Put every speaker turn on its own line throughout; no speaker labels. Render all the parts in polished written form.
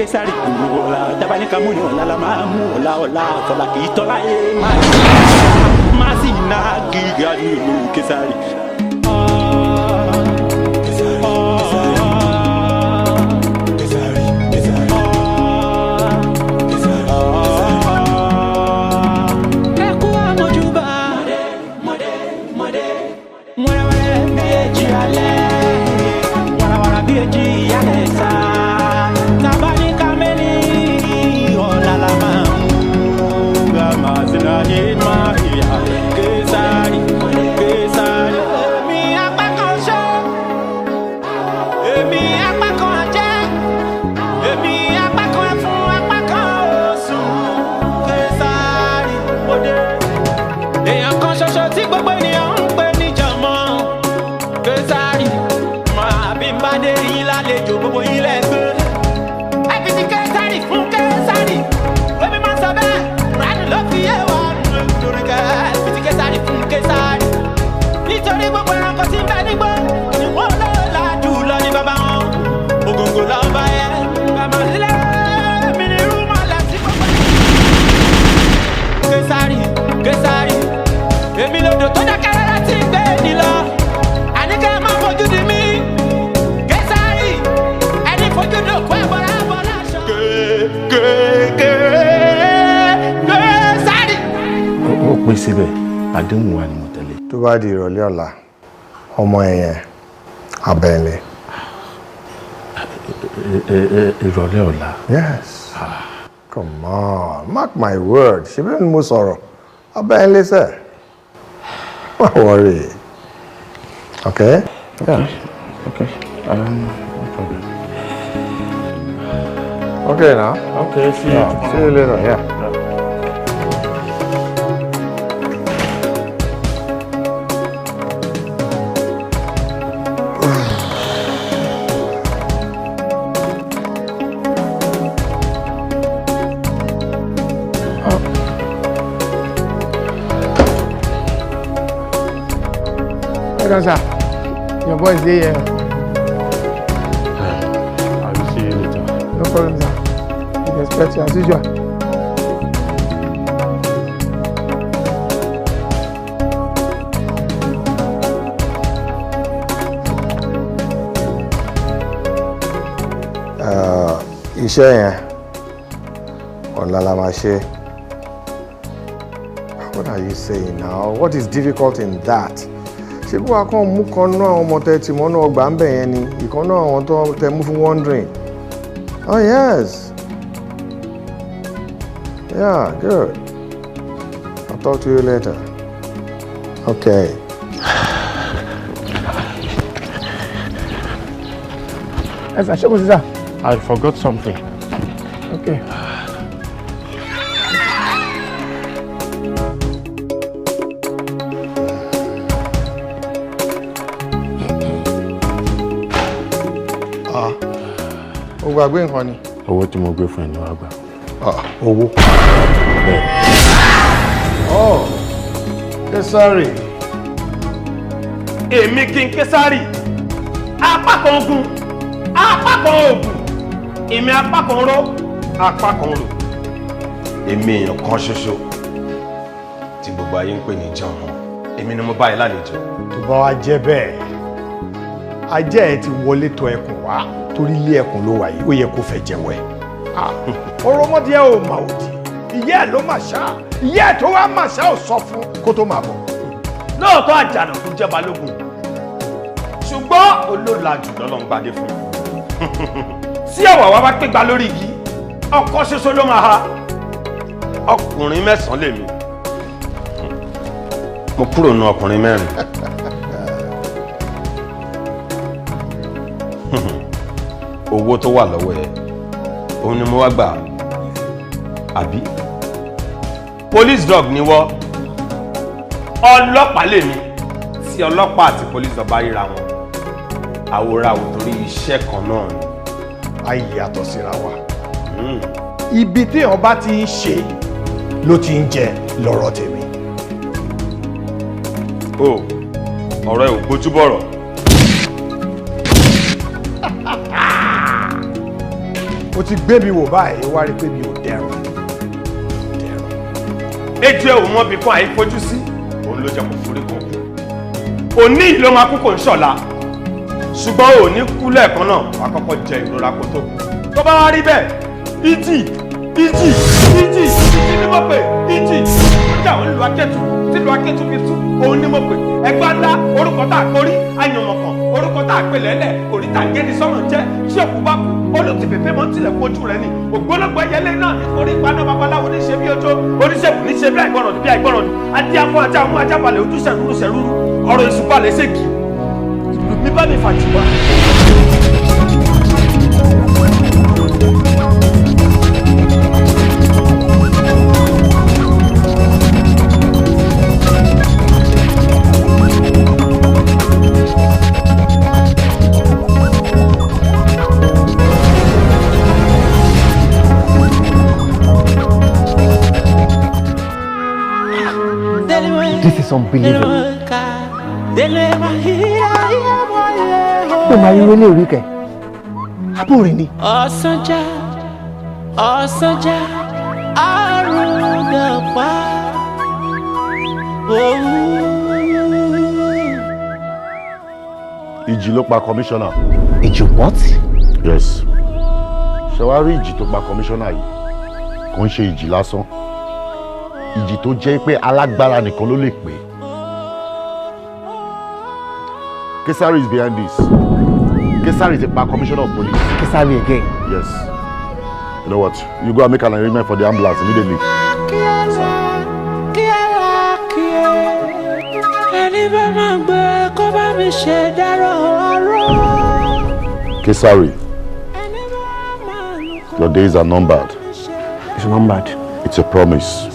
Kesari ọ̀la tabaníkà mú ni ọ̀la la máa mú ọ̀la ọ̀la fọlá kì í tọ́lá yé má sì ná gíga ní ìlú Kesari. Ẹ kú àmójúbà. Mọ̀dé, mọ̀dé, wẹ́rẹ́wẹ́rẹ́ bí èjì alẹ́, wàràwàrà bí èjì ìyálẹ̀ ta. Tàbá ní kámẹ́lì, ọ̀la la máa mú. Gàmásìnà yé máa yà. Késàrì, Késàrì. Èmi apá kan ṣe, èmi apá kan ajẹ́, èmi apá kan ẹfun, apá kan oṣù. Késàrì, òde. Èèyàn kan ṣoṣo tí gbogbo ènìyàn ń pè ní jọmọ. Késàrì, máa bí n bá dé yín lálejò gbogbo yín lẹ́gbẹ́. Ẹ fi ti Késàrì fún Késàrì. Lómi máa ń sọ bẹ́ẹ̀, Ránì ló fi yé wa nítorí kẹ́ ẹ fi ti Késàrì fún Késàrì. Nítorí gbogbo ẹranko tí ń bẹ nígbó, ni wọ́n lọ lájú lọ ní bàbá wọn. Ògòǹgò lọ́ba yẹ, bàbá sílẹ̀ mi ní rúmọ̀lá sí gbogbo. Késàrì, Késàrì, èmi lodò tó dákẹ́ rárá tí ń gbé ni lọ. Àní kẹ́ ẹ má fojú di mí. Késàrì, ẹni fojú dòkú ẹ̀ bọ́lá bọ́lá aṣọ. Késàrì.
Ó pín síbẹ̀, àdéhùn wa ni mo tẹ̀lé.
Tó bá di ìrọ̀lẹ́ ọ̀la, ọmọ ẹ̀yẹn abẹ́lé.
Ìrọ̀lẹ́ ọ̀la?
Yes. Come on, mark my word. Ṣé bí mo sọ̀rọ̀? Abẹ́lé sẹ̀. Má worry. Okay? Yeah.
Okay. No problem.
Okay now.
Okay, see you
Yeah,
tomorrow.
see you later, yeah.
Well done, sir. Your boys dey here.
I will see you later.
No problem, sir. We expect you as usual.
Iṣẹ́ yẹn ọ̀la la máa ṣe. What are you saying now? What is difficult in that? Ṣé bí wàá kàn mú kan náà àwọn ọmọ tẹ tì mọ́nú ọgbà ń bẹ̀ yẹn ni ìkan náà àwọn tó tẹ mú fún wondering. Oh yes. Yeah, good. I'll talk to you later. Okay.
Ẹ sà, ṣé kò sí, sir?
I forgot something.
Okay.
Ah, o gbàgbé nǹkan ni.
Owó tí mo gbé fún ẹ ni wàá gbà.
Ah, owó.
Bẹ́ẹ̀.
Oh, Késàrì.
Èmi kí n Késàrì, apá kan ogun, apá kan oògùn, èmi apá kan ró, apá kan rò. Èmi èèyàn kan ṣoṣo tí gbogbo ayé ń pè ní jọ̀hún, èmi ni mo bá yín lálejò.
Tó bá wá jẹ́ bẹ́ẹ̀, ajá ẹ ti wọlé tọ̀ ẹkùn wá, torí ilé ẹkùn ló wà yìí, ó yẹ kó fẹ́ jẹ́wọ́ ẹ̀. Ọ̀rọ̀mọdé ò mà òdì, ìyá ẹ̀ ló mà ṣá, ìyá ẹ̀ tó wá mà ṣá ò sọ fún kó tó máa bọ̀.
Lóòótọ́ àjànàkú jẹ́ balógun, ṣùgbọ́n olólàjù lọ́lọ́ ń gbadé fún. Tí àwàwá bá pé gba lórí igi, ọkọ ṣoṣo ló máa ha. Ọkùnrin mẹ́sàn-án lèmi, mo kúrò nu ọkùnrin mẹ́rin. Owó tó wà lọ́wọ́ ẹ òun ni mo wá gbà, àbí police dog ni wọ́, ọlọ́pàá lèmi. Tí ọlọ́pàá àti police dog bá ríra wọn, àwòrán torí iṣẹ́ kan náà ni.
A yàtọ̀ síra wa. Ibi téèyàn bá ti ń ṣe ló ti ń jẹ lọ́rọ̀ tèmi.
O ọ̀rọ̀ ẹ ò gbójúbọ̀rọ̀.
O ti gbé mi wò báyìí, wá rí pé mi ò dẹrùn.
Ejò ẹ ò mọ ibì kan àìfojú sí, òun ló jẹ́ kó forí kó kú. Òní yìí ló máa kú, kò ń ṣọ̀la. Ṣùgbọ́n ò ní kú lẹ́ẹ̀kan náà, wàá kọ́kọ́ jẹ ìrora kó tó kú. Tó bá wá rí bẹ́ẹ̀, ìjì, ìjì, ìjì, ìjì ni mo pè, ìjì. Kódà òun lu akẹ́tù, tí lu akẹ́tù fi tú, òun ni mo pè. Ẹgbẹ́ ńlá, orúkọ tá a kórí, àyànmọ̀kàn, orúkọ tá a pè lẹ́lẹ̀, oríta ìgéni sọ́run jẹ́, tí òkú bá kú, olùtìfẹ́fẹ́ mọ́ tilẹ̀ kojú rẹ̀ ni. Ògbólógbò ẹyẹlé náà nítorí ìpaná babaláwo ní ṣe bí ojú, oníṣègùn ní ṣe bí àìgbọràn ní bí àìgbọràn ní. Adé afọ ajá mú ajá balẹ̀ ojú ṣẹ̀rúrú ṣẹ̀rúrú, ọ̀rọ̀ èṣù balẹ̀ ṣèkì. Ìlú mi bá mi fàjì wá.
This is unbelievable. Ó máa rí wọlé orí kẹ̀. Àbúrò ni.
Ọ̀sánjá, ọ̀sánjá, àrùn dàpá. Òwú.
Ìjì ló pa commissioner.
Ìjì what?
Yes. Ṣé wàá rí ìjì tó pa commissioner yìí? Kò ń ṣe ìjì lásán. Ìjì tó jẹ́ pé alágbára nìkan ló lè pè. Kesari is behind this. Kesari ti pa commissioner of police.
Kesari again?
Yes. You know what? You go and make an arrangement for the ambulance immediately.
Ẹni bá máa gbé kó bá mi ṣe dárò ọ̀rọ̀.
Kesari, your days are numbered.
It's numbered.
It's a promise.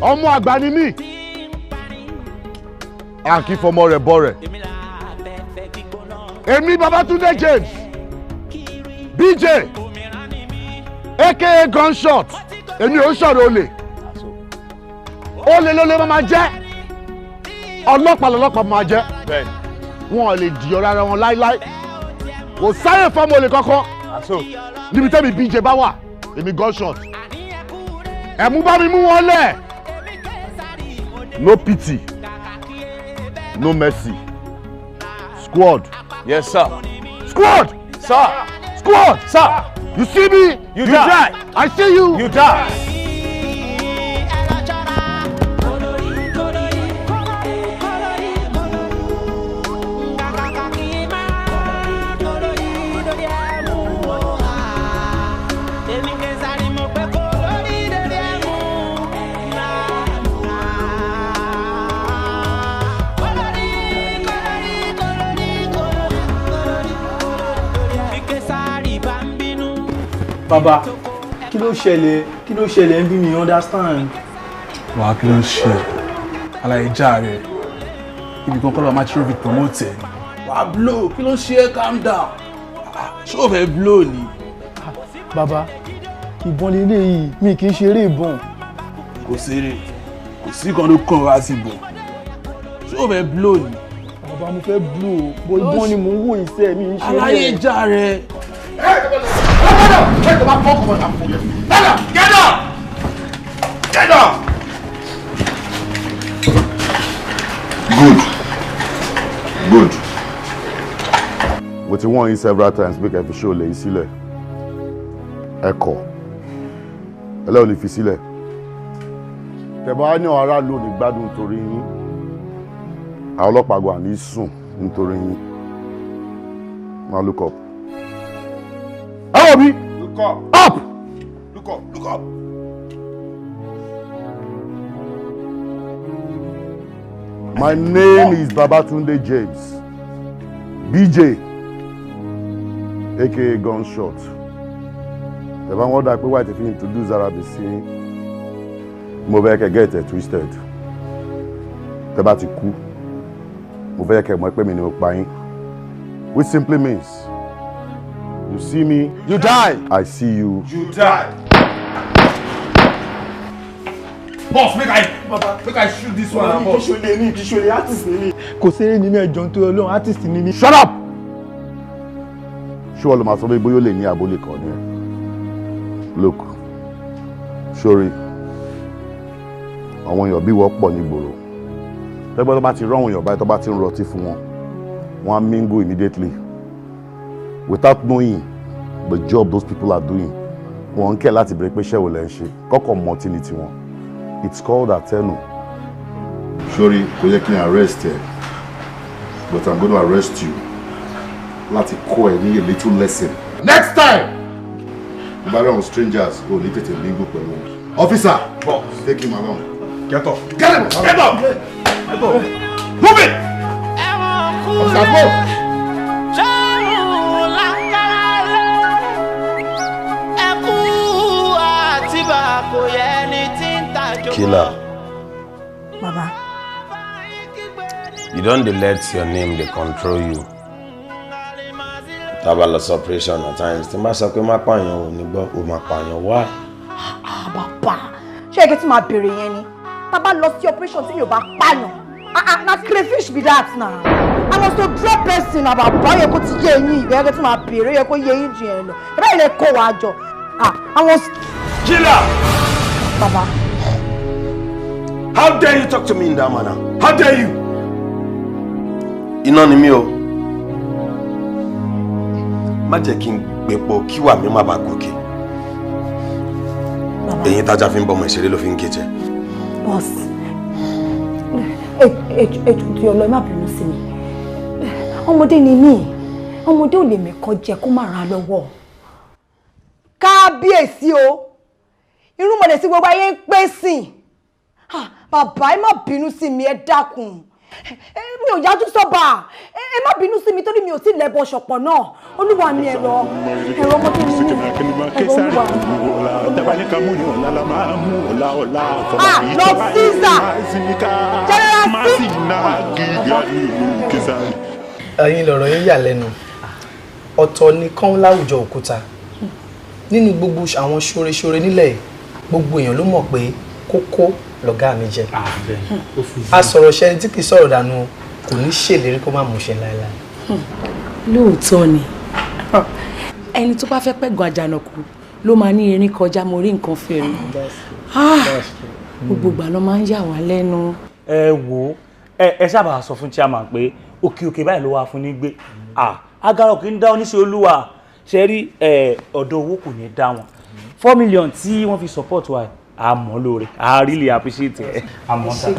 Ọmọ àgbà ni mí, a kì í fọmọ rẹ̀ bọ rẹ̀. Èmi Babátúndé James, BJ, aka Gunshot, èmi ò ń sọ̀rọ̀ olè. Olè ló lè máa jẹ́, ọlọ́pàá lọ́lọ́pàá máa jẹ́. Wọn ò lè dìyọ rárá wọn láíláí. Kò sáyè fọmọ olè kankan níbi tẹ́mi BJ bá wà. Èmi Gunshot, ẹ̀mú bá mi mú wọn lẹ̀. No pity, no mercy. Squad.
Yes, sir.
Squad.
Sir.
Squad.
Sir.
You see me?
You die.
I see you.
You die.
Bàbá, kí ló ṣẹlẹ̀? Kí ló ṣẹlẹ̀ ń bí mi understand?
Wàá kí ló ń ṣe? Àlàyé já rẹ̀. Ibi kan kọ́ ló máa ti rí promote ẹ̀. Wàá blow, kí ló ń ṣe é? Calm down. Ṣé o fẹ́ blow ni?
Bàbá, ìbọn leléyìí, mi kì í ṣeré ìbọn.
Kò ṣeré, kò sí kan ló kàn wá sí ìbọn. Ṣé o fẹ́ blow ni?
Bàbá, mo fẹ́ blow, bó ìbọn ni mò ń wò iṣẹ́ mi ń ṣeré.
Àlàyé já rẹ̀.
Get up! Get up!
Good. Good. Mo ti warn yín several times pé kẹ́ fi ṣó lè sílẹ̀. Ẹ kọ̀. Ẹlẹ́ ò ní fi sílẹ̀. Tẹ̀bá ní àwọn aráàlú ò ní gbádùn nítorí yín. Àwọn ọlọ́pàá gbà ní sùn nítorí yín. Now look up. Ẹ wọ̀ mí!
Look up!
Up!
Look up! Look up!
My name is Babatunde James, BJ, aka Gunshot. Ẹ bá wọ́n dà pé wáyé ti fi introduce ara mi sí mo fẹ́ kẹ́ get it twisted. Tẹ́ bá ti kú, mo fẹ́ kẹ́ mọ̀ pé mi ni mo pa yín. Which simply means, you see me,
you die.
I see you,
you die. Boss, make I shoot this one. Boss.
Kì í ṣe artist ni mí. Kò ṣeré ní mi ẹjọ́ nítorí Ọlọ́run, artist ni mí.
Shut up! Ṣé wọ́n ló máa sọ pé bóyá ó lè ní abúlé kan ni ẹ? Look, sori, àwọn èèyàn bí wọ́n pọ̀ nígboro. Tẹ́gbọ́n tó bá ti rán àwọn èèyàn báyìí tó bá ti ń rọtí fún wọn, wọ́n á mingle immediately without knowing the job those people are doing. Wọ́n ń kẹ́ láti bẹ̀rẹ̀ pé ṣẹ́wó lẹ́ ń ṣe, kọ́kọ́ mọtí ni tiwọn. It's called Atenu. Sorry, kò yẹ kí n arrest ẹ, but I'm going to arrest you láti kọ́ ẹ ní a little lesson. Next time, you bá rí àwọn strangers o ní tètè mingle pẹ̀lú wọn. Officer, boss, take him along.
Get up.
Get him.
Get up. Get up. Move it.
Officer, move.
Killer.
Baba.
You don't dey let your name dey control you. Tá bá lọ sí operation at times, tí n bá sọ pé má pààyàn ò ní gbọ́, ò má pààyàn wá.
Ah, bàbá, ṣé ẹ kí tí máa béèrè yẹn ni? Tá bá lọ sí operation tí mi ò bá pààyàn. Ah ah, na crayfish be that na. I must to drop person na bàbá yẹ kó ti yé eyín ìgbẹ́ yẹ kó tí máa béèrè yẹ kó yé eyín jù yẹn lọ. Ẹ bá ilẹ̀ kó wa jọ. Ah, I must.
Killer!
Bàbá.
How dare you talk to me in that manner? How dare you? Iná ni mí o. Má jẹ́ kí n gbépo kíwà mi má bàa gòkè. Eyín tájà fi ń bọ́mọ ìṣeré ló fi ń gé jẹ.
Boss, ẹ jọ̀ọ́ tí Ọlọ́run má bínú sí mi. Ọmọdé ni mí, ọmọdé ò lè mẹ́kọ jẹ kó má ra lọ́wọ́. Kábíyèsí o, irúnmọlẹ̀ sí gbogbo ayé ń pè sìn. Bàbá ẹ má bínú sí mi, ẹ dákun. Mi ò yájú sọ́ba, ẹ má bínú sí mi torí mi ò tí lẹ́bọ̀ ṣọ̀pọ̀ náà. Olúwa mi ẹ̀rọ ẹ̀rọ ọmọdé mi ní ẹ̀rọ olúwa mi. Ah, Lord Caesar! General Caesar!
Ẹ̀yin lọ̀rọ̀ yín yà lẹ́nu. Ọ̀tọ̀ nìkan láwùjọ òkúta. Nínú gbogbo àwọn ṣoreṣore nílẹ̀ gbogbo èèyàn ló mọ̀ pé kókó lọ̀gá mi jẹ. A sọ̀rọ̀ ṣẹni tí kì í sọ̀rọ̀ dànù kò ní ṣèlérí kó má múṣẹ láéláé.
Lóòótọ́ ni ẹni tó bá fẹ́ pẹ̀gàn àjànàkú ló máa ní erin kọjá mo rí nǹkan fèrè. Gbogbo ìgbà ló máa ń yà wá lẹ́nu.
Ẹ wo ẹ sábà sọ fún chairman pé òkè òkè báyìí ló wà fún ní gbé. Agara kì í dá oníṣẹ́ olúwa ṣe rí ọ̀dọ̀ owó kò ní dá wọn. 4 million tí wọ́n fi support wa àmọ́ lóore. I really appreciate it. Àmọ́
sá.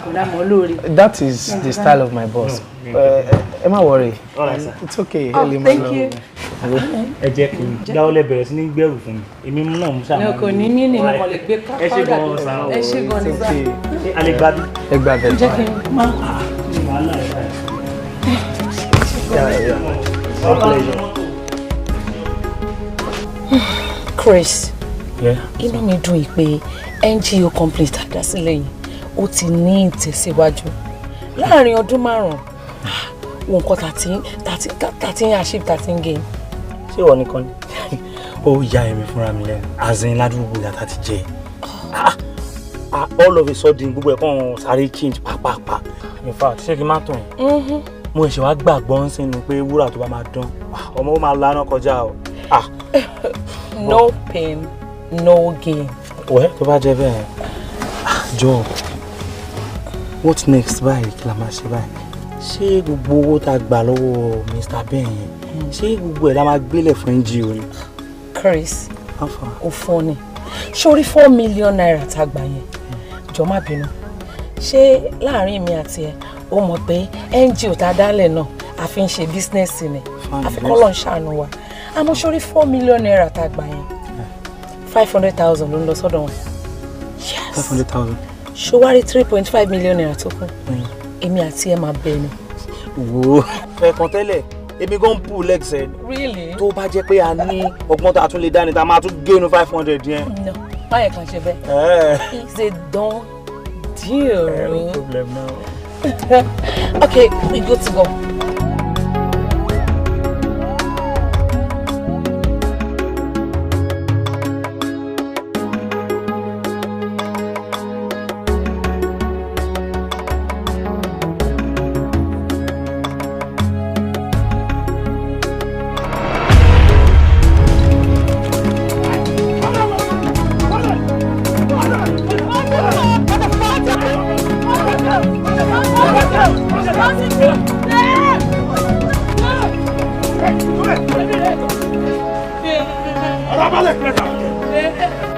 That is the style of my boss. Ẹ má worry.
All right, sir.
It's okay.
Oh, thank you.
Ẹ jẹ́ kí n dáwọ́lẹ̀ bẹ̀rẹ̀ sí ní gbẹ̀rù fún mi. Èmi náà mú sáà.
Ní kò ní mí ní mo kàn lè gbé
Ẹ ṣé gan-an sá.
Ẹ ṣé gan-an ní sá.
Ṣé a lè gbà bí?
Ẹ gbà bẹ́ẹ̀.
Jẹ́ kí n máa.
My pleasure.
Chris,
Yeah.
inú mi dùn pé NGO company tá a dá sílẹ̀ yìí ó ti ní ìtẹ̀síwájú láàrin ọdún márùn-ún wọn nǹkan tàti ń achieve tàti ń gain.
Ṣé ìwọ nìkan ni? Ó ya èmi fúnra mi lẹ́nu azin ládùúgbò ìyá tá ti jẹ all of a sudden gbogbo ẹ̀ kàn sáré change pàápàá. In fact ṣé kí n má tàn yín? Mo ṣe wá gbàgbọ́ ń sìn ni pé wúrà tó bá máa dán ọmọ ó máa laná kọjá o.
No pain, no gain.
Wẹ́ tó bá jẹ bẹ́ẹ̀ jọ what next báyìí kí la máa ṣe báyìí? Ṣé gbogbo owó tá a gbà lọ́wọ́ Mr. Ben yẹn ṣé gbogbo ẹ̀ la máa gbélé fún NGO ni?
Chris, ó fọ́ ni sórí 4 million naira tá a gbà yẹn jọ má bínú ṣé láàrin mi àti ẹ ó mọ̀ pé NGO tá a dálẹ̀ náà a fi ń ṣe bísínẹ́sì ni àfi kọ́lọ̀ ń ṣàánú wa àmọ́ sórí 4 million naira tá a gbà yẹn 500,000 ló ń lọ sọ́dọ̀ wọn. Yes.
500,000.
Ṣó wá rí 3.5 million naira tó kù. Èmi àti ẹ máa bẹ ni.
Wo fẹ̀kàn tẹ́lẹ̀, èmi gan pull legs ẹ.
Really?
Tó bá jẹ́ pé a ní ọgbọ́n tá a tún lè dá ni, tá a máa tún gé inú 500 yẹn.
No, báyẹn kan ṣe bẹ́ẹ̀. It's a done deal.
No problem now.
Okay, we good to go.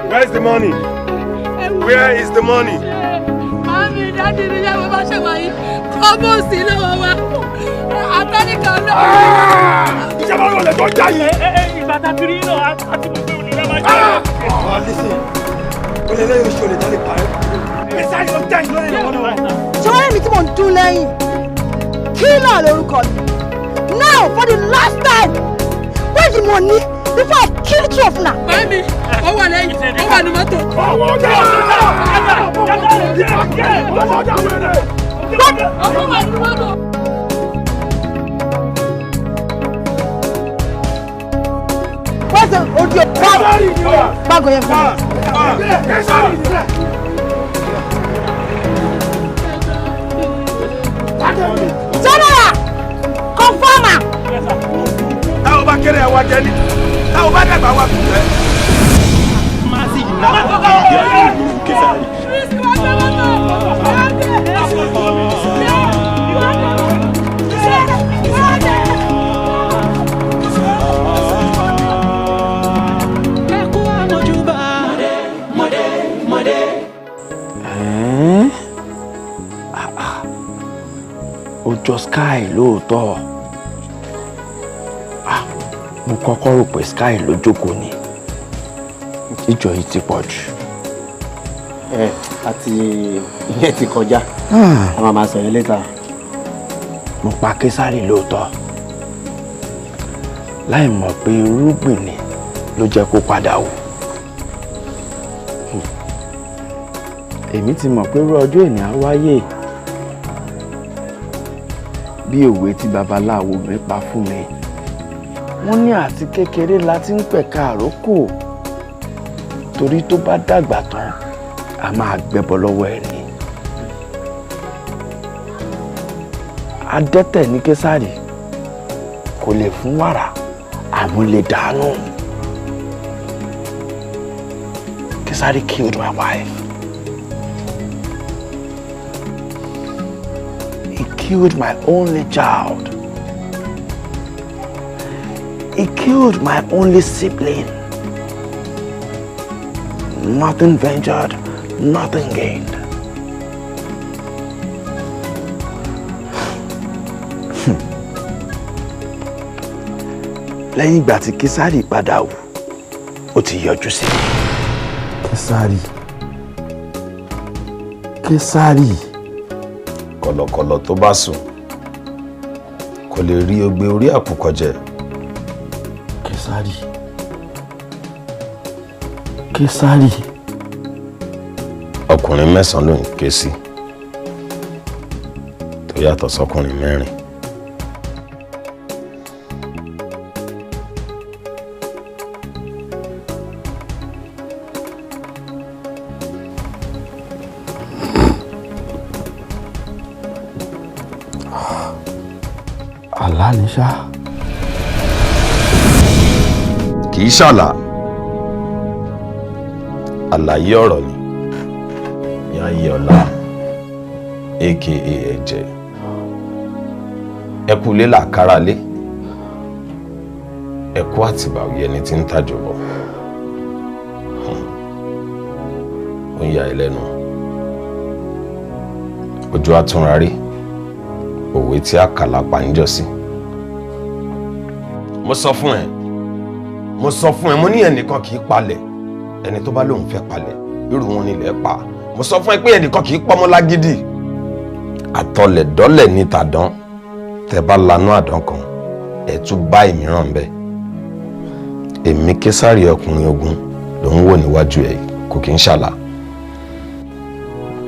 Where's the money? Where is the money?
Mami, daddy mi yẹ bàbá ṣe wáyé. Kọ́mọ̀ sí lọ́wọ́ wa. Àtẹ́nìkan náà.
Ìjọba ló lè tó já yìí.
Ìgbà tá a ti rí náà, a ti mọ̀ pé olè náà máa jẹ́.
Ah, listen. Olè lẹ́yìn oṣù olè jáde pa ẹ́. Ìsáyé ló já ìlú lẹ́yìn lọ́wọ́.
Ṣé wọ́n rí mi tí mò ń dún lẹ́yìn? Kílọ̀ lórúkọ mi. Now for the last time, where's the money before I kill two of una?
Mami, ó wà lẹ́yìn, ó wà ní mọ́tò.
Ọwọ́ ọjà ọwọ́ ọjà wẹ̀rẹ̀.
Ó wà ní mọ́tò.
Where's the audio? Báàgò yẹn fún mi. General, confirmer.
Táwọn bá kéré àwa jẹ ní, táwọn bá dàgbà àwa kù jẹ.
Ó jọ Sky lóòótọ́. Mo kọ́kọ́ rò pé Sky ló jókòó ni, ìjọ yìí ti pọ̀ jù.
Ẹ àti ìyẹn ti kọjá, a máa máa sọ yẹn later.
Mo pa Késárì lóòótọ́ láì mọ̀ pé irúgbìn ni ló jẹ́ kó padà wò. Èmi ti mọ̀ pé irú ọjọ́ èní á wáyé bí òwe tí babaláwo mi pa fún mi. Wọ́n ní àti kékeré la ti ń pẹ̀ka àrókò, torí tó bá dàgbà tán a máa gbẹbọ lọ́wọ́ ẹ̀ ni. Adẹ́tẹ̀ ní Késárì, kò lè fún wàrà àmọ́ lè dànù. Késárì killed my wife. He killed my only child. He killed my only sibling. Nothing ventured, nothing gained. Lẹ́yìn ìgbà tí Késárì padà wù, ó ti yọjú sí mi. Késárì. Késárì.
Kọ̀lọ̀kọ̀lọ̀ tó bá sùn kò lè rí ogbe orí àkùkọ jẹ.
Késárì. Késárì.
Ọkùnrin mẹ́sàn-án ló ń ké sí tó yàtọ̀ sọ́kùnrin mẹ́rin.
Àlá ni ṣá.
Kì í ṣàlà, àlàyé ọ̀rọ̀ ni. Yáyọ̀lá aka Ẹ̀jẹ̀, ẹkú lé làkàrà lé, ẹkú àtìbà òye ẹni tí ń tàjò bọ̀. Ó ń ya ẹ lẹ́nu, ojú àtúnra rí òwe tí àkàlà pa ń jọ sí. Mo sọ fún ẹ, mo sọ fún ẹ, mo ní ẹnìkan kì í palẹ̀, ẹni tó bá lóun fẹ́ palẹ̀ irú wọn nílẹ̀ pa. Mo sọ fún ẹ pé ẹnìkan kì í pọmọ lágídí, Àtọlẹ̀dọ́lẹ̀ ní tàdán, tẹ bá lanú àdán kan, ẹ̀ tún bá ìmíràn bẹ́ẹ̀. Èmi Késàrì ọkùnrin ogun ló ń wò níwájú ẹ̀, kò kí ń ṣàlà.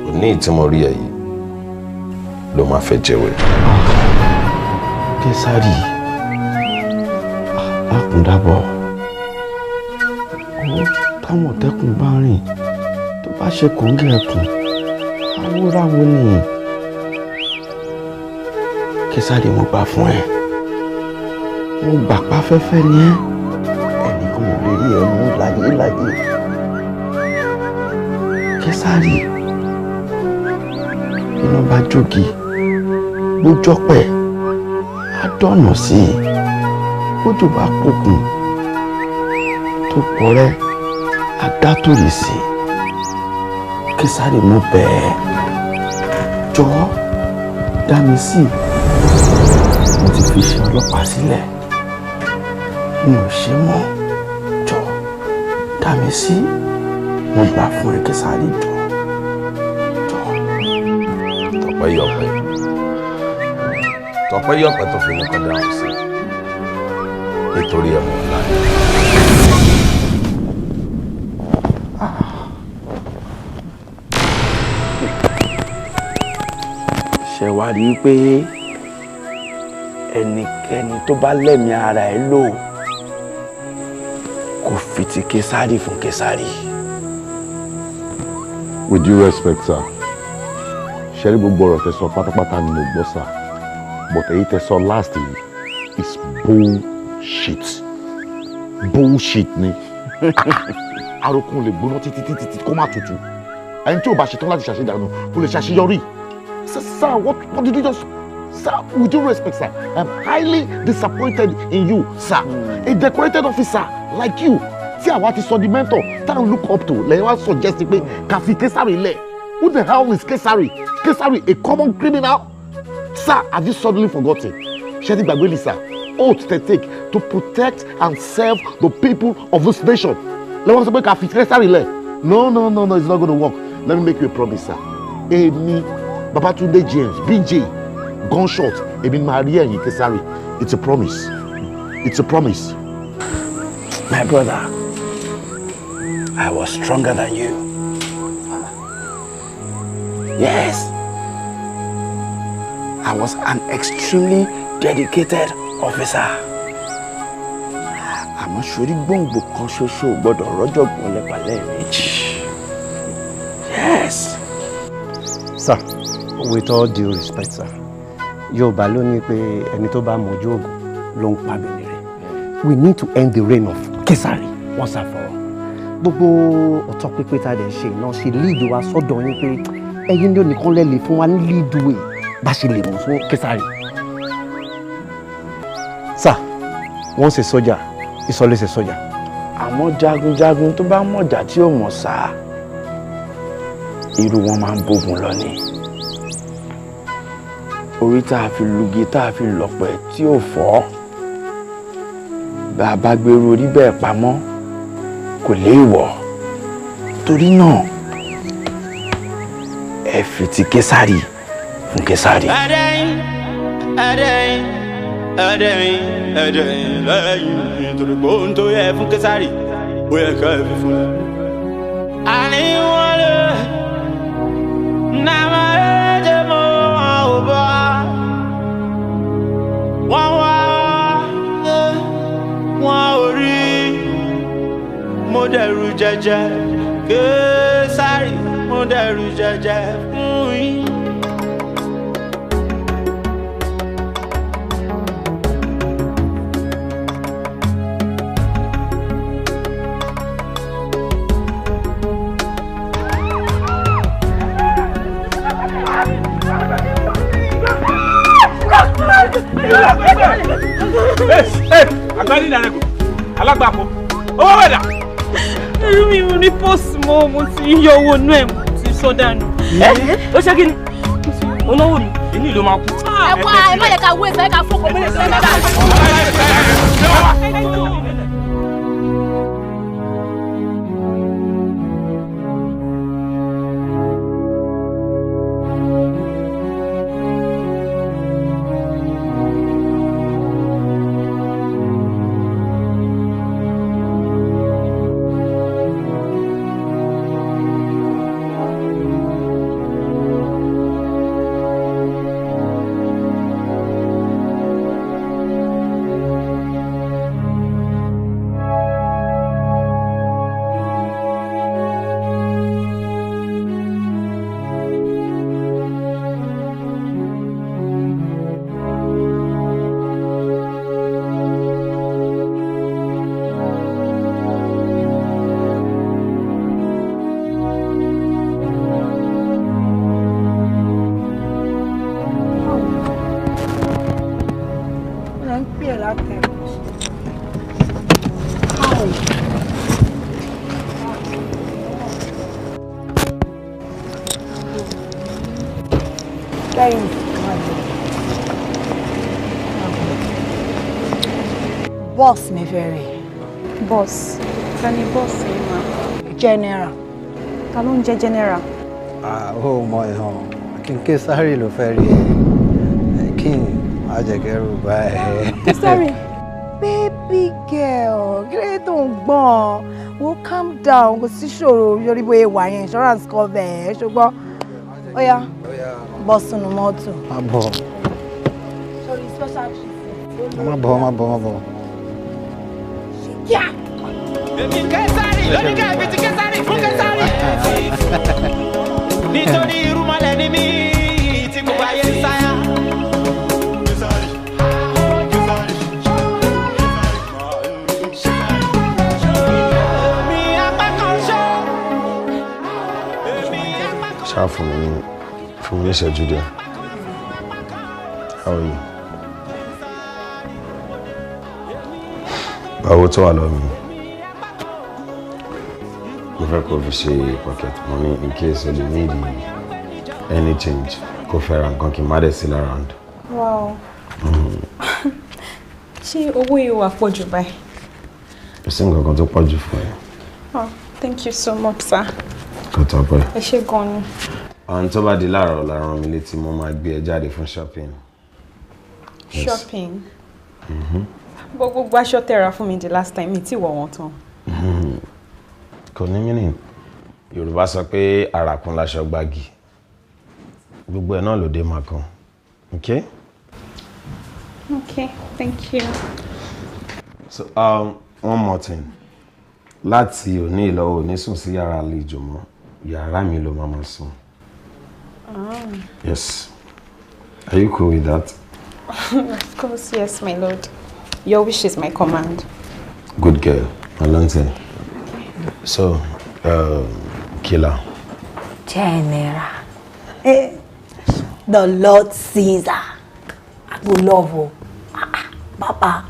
Òní tí mo rí ẹ yìí ló máa fẹ́ jẹ́wọ́ ẹ̀.
Késàrì, àkùndàbọ̀, owó táwọn tẹkùn bá rìn tó bá ṣe kòńgẹ́ ẹkùn, awóráwo ni. Késàrì, mo gbà fún ẹ, mo gbà páfẹ́fẹ́ ni ẹ, ẹnìkan ò lè rí ẹ mú láyé láyé. Késàrì, iná bá jógi bójọ́pẹ̀ á dọ̀nà sí i, bójú bá pokùn tó pọ̀rẹ́ á dátòrì sí i. Késàrì, mo bẹ̀ ẹ́, jọ̀ọ́ dá mi sí. Mo ti fi iṣẹ́ ọlọ́pàá sílẹ̀, mi ò ṣe mọ́, jọ̀ọ́ dá mi sí. Mo gbà fún ẹ Késàrì, jọ̀ọ́.
Tọpẹ́ yọpẹ́, tọpẹ́ yọpẹ́ tó fi ní kọ́ dáhùn sí nítorí ẹ̀wọ̀n ọ̀la ni.
Ṣe wá rí i pé ẹnikẹ́ni tó bá lẹ́mìí ara ẹ̀ lò kò fi ti Késàrì fún Késàrì.
With due respect, sir, ṣe rí gbogbo ọ̀rọ̀ tẹ́ sọ pátápátá ni mo gbọ́, sir, but èyí tẹ́ sọ last yìí is bullshit. Bullshit ni. Arókùn lè gbóná títí títí kó má tutù. Ẹni tí ò bá ṣetán láti ṣàṣedànù kò lè ṣàṣeyọrí. Sir, sir, what did you just... Sir, with due respect, sir, I'm highly disappointed in you, sir. A decorated officer like you, tí àwa ti sọ di mentor, tá à ń look up to, lẹ́yìn wá suggest pé ká fi Késàrì lẹ̀. Who the hell is Kesari? Kesari, a common criminal? Sir, have you suddenly forgotten? Ṣé ti gbàgbé ni, sir? Oath they take to protect and serve the people of this nation. Lẹ́wọ́n sọ pé ká fi Kesari lẹ̀. No, no, no, no, it's not gonna work. Let me make you a promise, sir. Èmi, Babatunde James, BJ, gunshot, èmi máa rí ẹ̀yìn Kesari. It's a promise. It's a promise.
My brother, I was stronger than you. Yes, I was an extremely dedicated officer. Àmọ́ sórí gbòǹgbò kan ṣoṣo ò gbọ́dọ̀ rọ́jọ̀gbọ́n lẹ́pàlẹ́ méjì. Yes.
Sir, with all due respect, sir, Yorùbá ló ní pé ẹni tó bá mojú ògùn ló ń pa bìnrin rẹ̀. We need to end the reign of Kesari once and for all. Gbogbo ọ̀tọ́ pípé tá a dẹ̀ ṣe iná ṣe lead wa sọ́dọ̀ yín pé ẹ̀yin ló nìkan lè lè fún wa ní lead way bá ṣe lè mú fún Kesari. Sir, once a soldier is always a soldier.
Àmọ́ jagunjagun tó bá mọ̀jà tí ò mọ̀ sá, irú wọn máa ń bógun lọ ni. Orí tá a fi lugi tá a fi lọ̀pẹ̀ tí ò fọ́, bá a bá gbèrú orí bẹ́ẹ̀ pamọ́ kò léèwọ̀. Torí náà ẹ fi ti Késàrì fún Késàrì.
Ẹ̀dẹ̀yìn, ẹ̀dẹ̀yìn, ẹ̀dẹ̀yìn, ẹ̀dẹ̀yìn lẹ́yìn nítorí pé ohun tó yẹ fún Késàrì ó yẹ ká ẹ fi fún un. Àní wọ́n lè nàmà ẹ̀jẹ̀ mọ́ wọn ò bá wọ́n wá wọn ò rí mo dẹ̀rù jẹjẹ Késàrì mo dẹ̀rù jẹjẹ fún yín.
Agbani ìdánilẹ́kọ̀ọ́ alágbàpọ̀ owó wẹ̀dà.
Irú mi ò ní pọ́ọ̀sì mọ́, mo ti yọ owó inú ẹ̀, mo ti sọ dànù.
Ẹ ó ṣe kí ni? Olówó mi, èmi ló máa kú.
Ẹ wá, ẹ má yẹ ká wé ẹ ká fọkàn mọ́lẹ̀ sí ẹ ká.
Thanks. Boss mi fẹ́ rí.
Boss? Ta ni boss yìí ma?
General.
Ta ló ń jẹ́ general?
Ó mọ ìhàn kí n Késárì ló fẹ́ rí ẹ, kí n má jẹ́ kẹ́rù bá ẹ.
Késárì.
Baby girl, kí ló dé tó ń gbọ́n? Wo, calm down, kò sí ṣòro yorí bóyá wà yẹn, insurance cover ẹ̀ ṣùgbọ́n ó yá, bọ́ sínú mọ́tò.
Má bọ̀.
Sorry, special treatment.
Má bọ̀, má bọ̀, má bọ̀.
Kíá.
Èmi Késárì lóníkà ibi tí Késárì fún Késárì. Nítorí irúmọlẹ̀ ni mí tí gbogbo ayé ń sáyà. Èmi apá kan ṣó.
Ṣáà fún mi ní ìṣẹ́jú díẹ̀. How are you? Báwo tó wà lọ́wọ́ mi? Mo fẹ́ kó fi ṣe pocket money in case o lè need any change. Kó fẹ́ ra nǹkan kí n má dẹ̀ sí around.
Wow. Ṣé owó yìí wà pọ̀ jù báyìí?
Kò sí nǹkan kan tó pọ̀ jù fún ẹ.
Oh, thank you so much, sir.
Kò tọ́pẹ́.
Ẹ ṣé gan ni.
Àwọn tó bá di láàárọ̀ ọ̀la, rán mi létí, mo máa gbé ẹ jáde fún shopping. Yes.
Shopping. Bó gbogbo aṣọ tẹ́ ra fún mi the last time, mi ti wọ̀ wọ́n tán.
Kò ní mí. Yorùbá sọ pé àràkún laṣọ gbági. Gbogbo ẹ̀ náà ló dé máa kan. Okay?
Okay, thank you.
So, one more thing. Láti òní lọ, ò ní sùn sí yàrá àlejò mọ́. Yàrá mi ló máa máa sùn.
Ah.
Yes. Are you cool with that?
Of course, yes, my lord. Your wish is my command.
Good girl. Alonte. So, Killer.
General. Eh, the Lord Caesar. I go love o. Ah, ah, bàbá.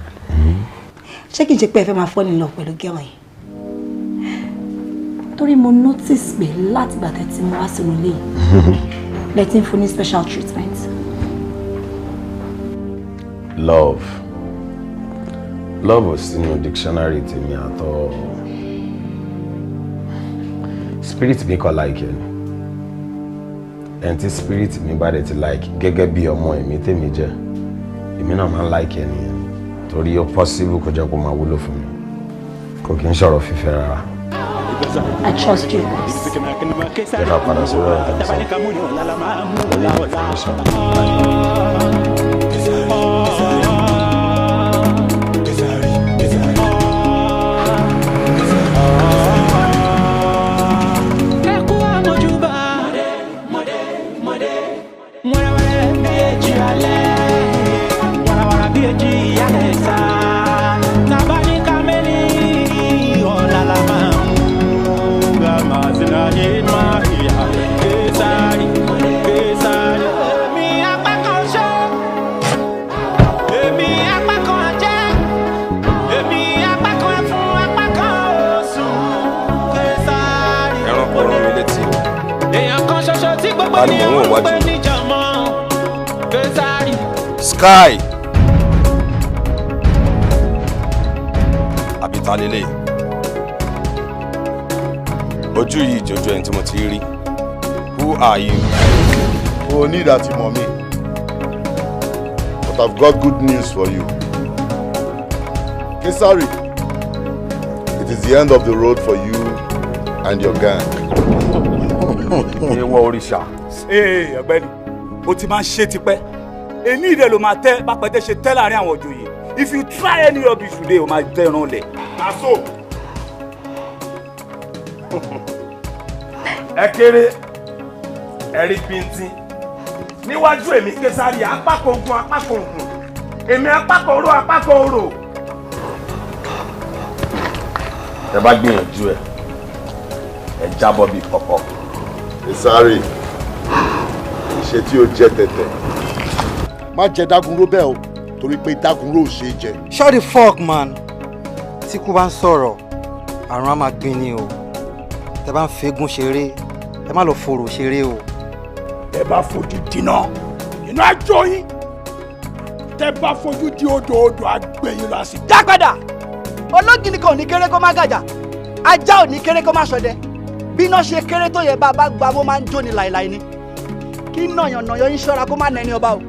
Ṣé kìí ṣe pé ẹ fẹ́ máa fall in love pẹ̀lú girl yẹn? Torí mo notice pé láti ìgbà tẹ́ tí mo wá sínú ilé yìí, lẹ ti ń fún ní special treatment.
Love. Love ò sínú dictionary tèmi àtọ́. Spirit mi kọ́ like ẹ ni. Ẹni tí spirit mi bá dẹ̀ ti like, gẹ́gẹ́ bí ọmọ èmi tèmi jẹ́, èmi náà máa ń like ẹ nìyẹn. Torí ó possible kó jẹ́ kó máa wúlò fún mi. Kò kí ń sọ̀rọ̀ fífẹ́ rárá.
I trust you, boss.
Jẹ́ ká padà sórí ọ̀rọ̀ tó ń sọ. Lórí information.
Ẹ kú àmójúbà. Mọ̀dé, mọ̀dé, wẹ́rẹ́wẹ́rẹ́ bí èjì alẹ́, wàràwàrà bí èjì ìyálẹ̀ ta. Tàbá ní kámẹ́lì, ọ̀la la máa ń gbà máa sí náà yé máa yà. Késárì, Késárì. Èmi apá kan ṣó, èmi apá kan ajẹ́, èmi apá kan ẹfun, apá kan oṣù. Késárì.
Ẹranko rán mi létí o.
Èèyàn kan ṣoṣo tí gbogbo
Ta ni mò ń wò
ènìyàn ń
wájú?
pè níjàmọ́. Késárì.
Sky! Àbí ta lélẹ̀? Ojú yìí jọjọ ẹni tí mo ti rí. Who are you? O need àti mọ̀ mí. But I've got good news for you. Kesari, it is the end of the road for you and your gang.
Ewọ òrìṣà.
Ee, ọ̀gbẹ́ni, o ti máa ń ṣe tipẹ́. Èmi ìdẹ ló máa tẹ bápẹtẹ ṣe tẹ láàrin àwọn òjòyè. If you try any rubbish today, o máa dẹrùn lẹ.
Na so. Ẹ kéré, ẹ rí bíntín níwájú èmi Késárì, apá kan ogun, apá kan ògùn, èmi apá kan oró, apá kan orò.
Ẹ bá gbìyànjú ẹ, ẹ jábọ́ bíi pọ̀pọ̀.
Kesari, ìṣe tí ó jẹ tẹ̀tẹ̀. Má jẹ dágunró bẹ́ẹ̀ o, torí pé dágunró ò ṣeé jẹ.
Shut the fuck, man. Tí kú bá ń sọ̀rọ̀, àrùn á máa gbin ni o. Tẹ bá ń fẹ́gùn ṣeré, ẹ má lọ fòrò ṣeré o.
Ẹ bá fojú dínà.
Iná jó yín. Tẹ́ bá fojú di odò, odò àgbẹ̀yìn lọ sí.
Já padà. Ológìnní kan ò ní kéré kó má gàjà. Ajá ò ní kéré kó má ṣọdẹ. Bí iná ṣe kéré tó yẹ, bá a bá gba bó máa ń jó ni láìláì ni. Kí nàyànnàyàn yín ṣọ́ra kó má nẹni ọba o.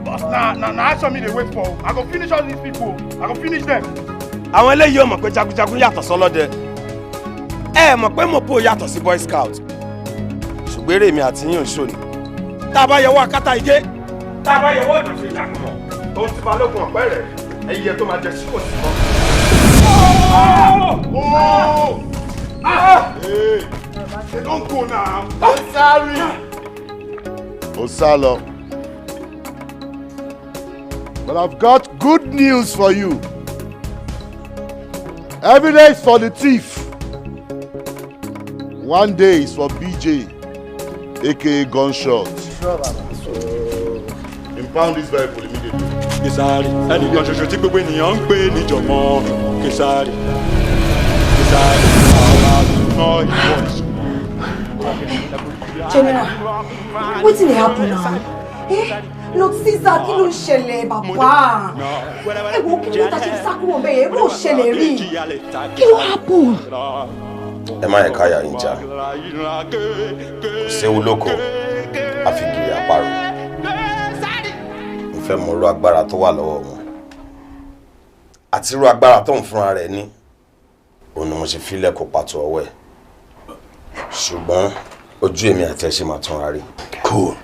Boss, na action me dey wait for. I go finish all these people. I go finish them. Àwọn eléyìí ò mọ̀ pé jagunjagun yàtọ̀ sọ́lọ́dẹ. Ẹ mọ̀ pé mopo yàtọ̀ sí boy scout. Ṣùgbọ́n eré mi àti yín ò ń ṣòní. Tá a bá yọwọ́ akátá igé, tá a bá yọwọ́ ọ̀dọ̀ sí ìjàkùmọ̀, tó ń ti balógun ọ̀pẹ́ rẹ̀, ẹyẹ tó máa jẹ sí kò sí mọ́.
Oh! Ah! Hey! They don't go now. I'm sorry. Ó sá lọ. But I've got good news for you. Evidence for the thief. One day is for BJ, aka Gunshot. Impound this vehicle immediately.
Kesari, ẹnìkan ṣoṣo tí gbogbo ènìyàn ń pè níjọ̀mọ́. Kesari, Kesari, àwọn àtúná ìwọ.
General, wetin dey happen now? Eh? Lord Caesar, kí ló ń ṣẹlẹ̀, bàbá? Ẹ wo, kí ló ta ṣe sá kúrò bẹ́ẹ̀? Èrò ò ṣẹlẹ̀ rí. Kí ló happen?
Ẹ má yẹ káyà yín já. Kò séwu lóko, àfi gìrì àparò. Mo fẹ́ mọ irú agbára tó wà lọ́wọ́ wọn àti irú agbára tó ń fúnra rẹ̀ ní. Òun ni mo ṣe fílẹ̀ kó pàtó ọwọ́ ẹ̀, ṣùgbọ́n ojú èmi àti ẹ̀ ṣe máa tún ra rí.
Cool.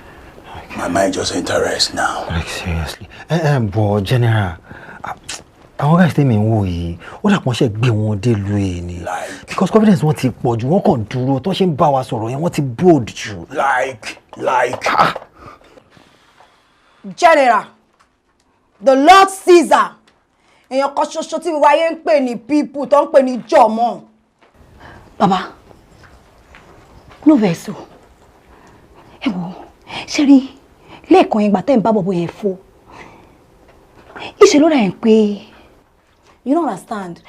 My mind just interest now.
Like seriously. But General, àwọn guys tèmi ń wò yìí, ó dà pọ́n ṣe gbé wọn dé lu èyí ni. Because confidence wọn ti pọ̀ jù, wọ́n kàn dúró tó ṣe ń bá wa sọ̀rọ̀ yẹn, wọ́n ti bold jù.
Like.
General, the Lord Caesar, èèyàn kan ṣoṣo tí gbogbo ayé ń pè ní people tó ń pè ní jọ̀mọ́. Bàbá, no vex o. Ẹ wo, ṣe rí lẹ́ẹ̀kan yẹn gbà tẹ́ ń bá bọ̀bọ̀ yẹn fo. Ìṣe ló rà yẹn pé you don't understand.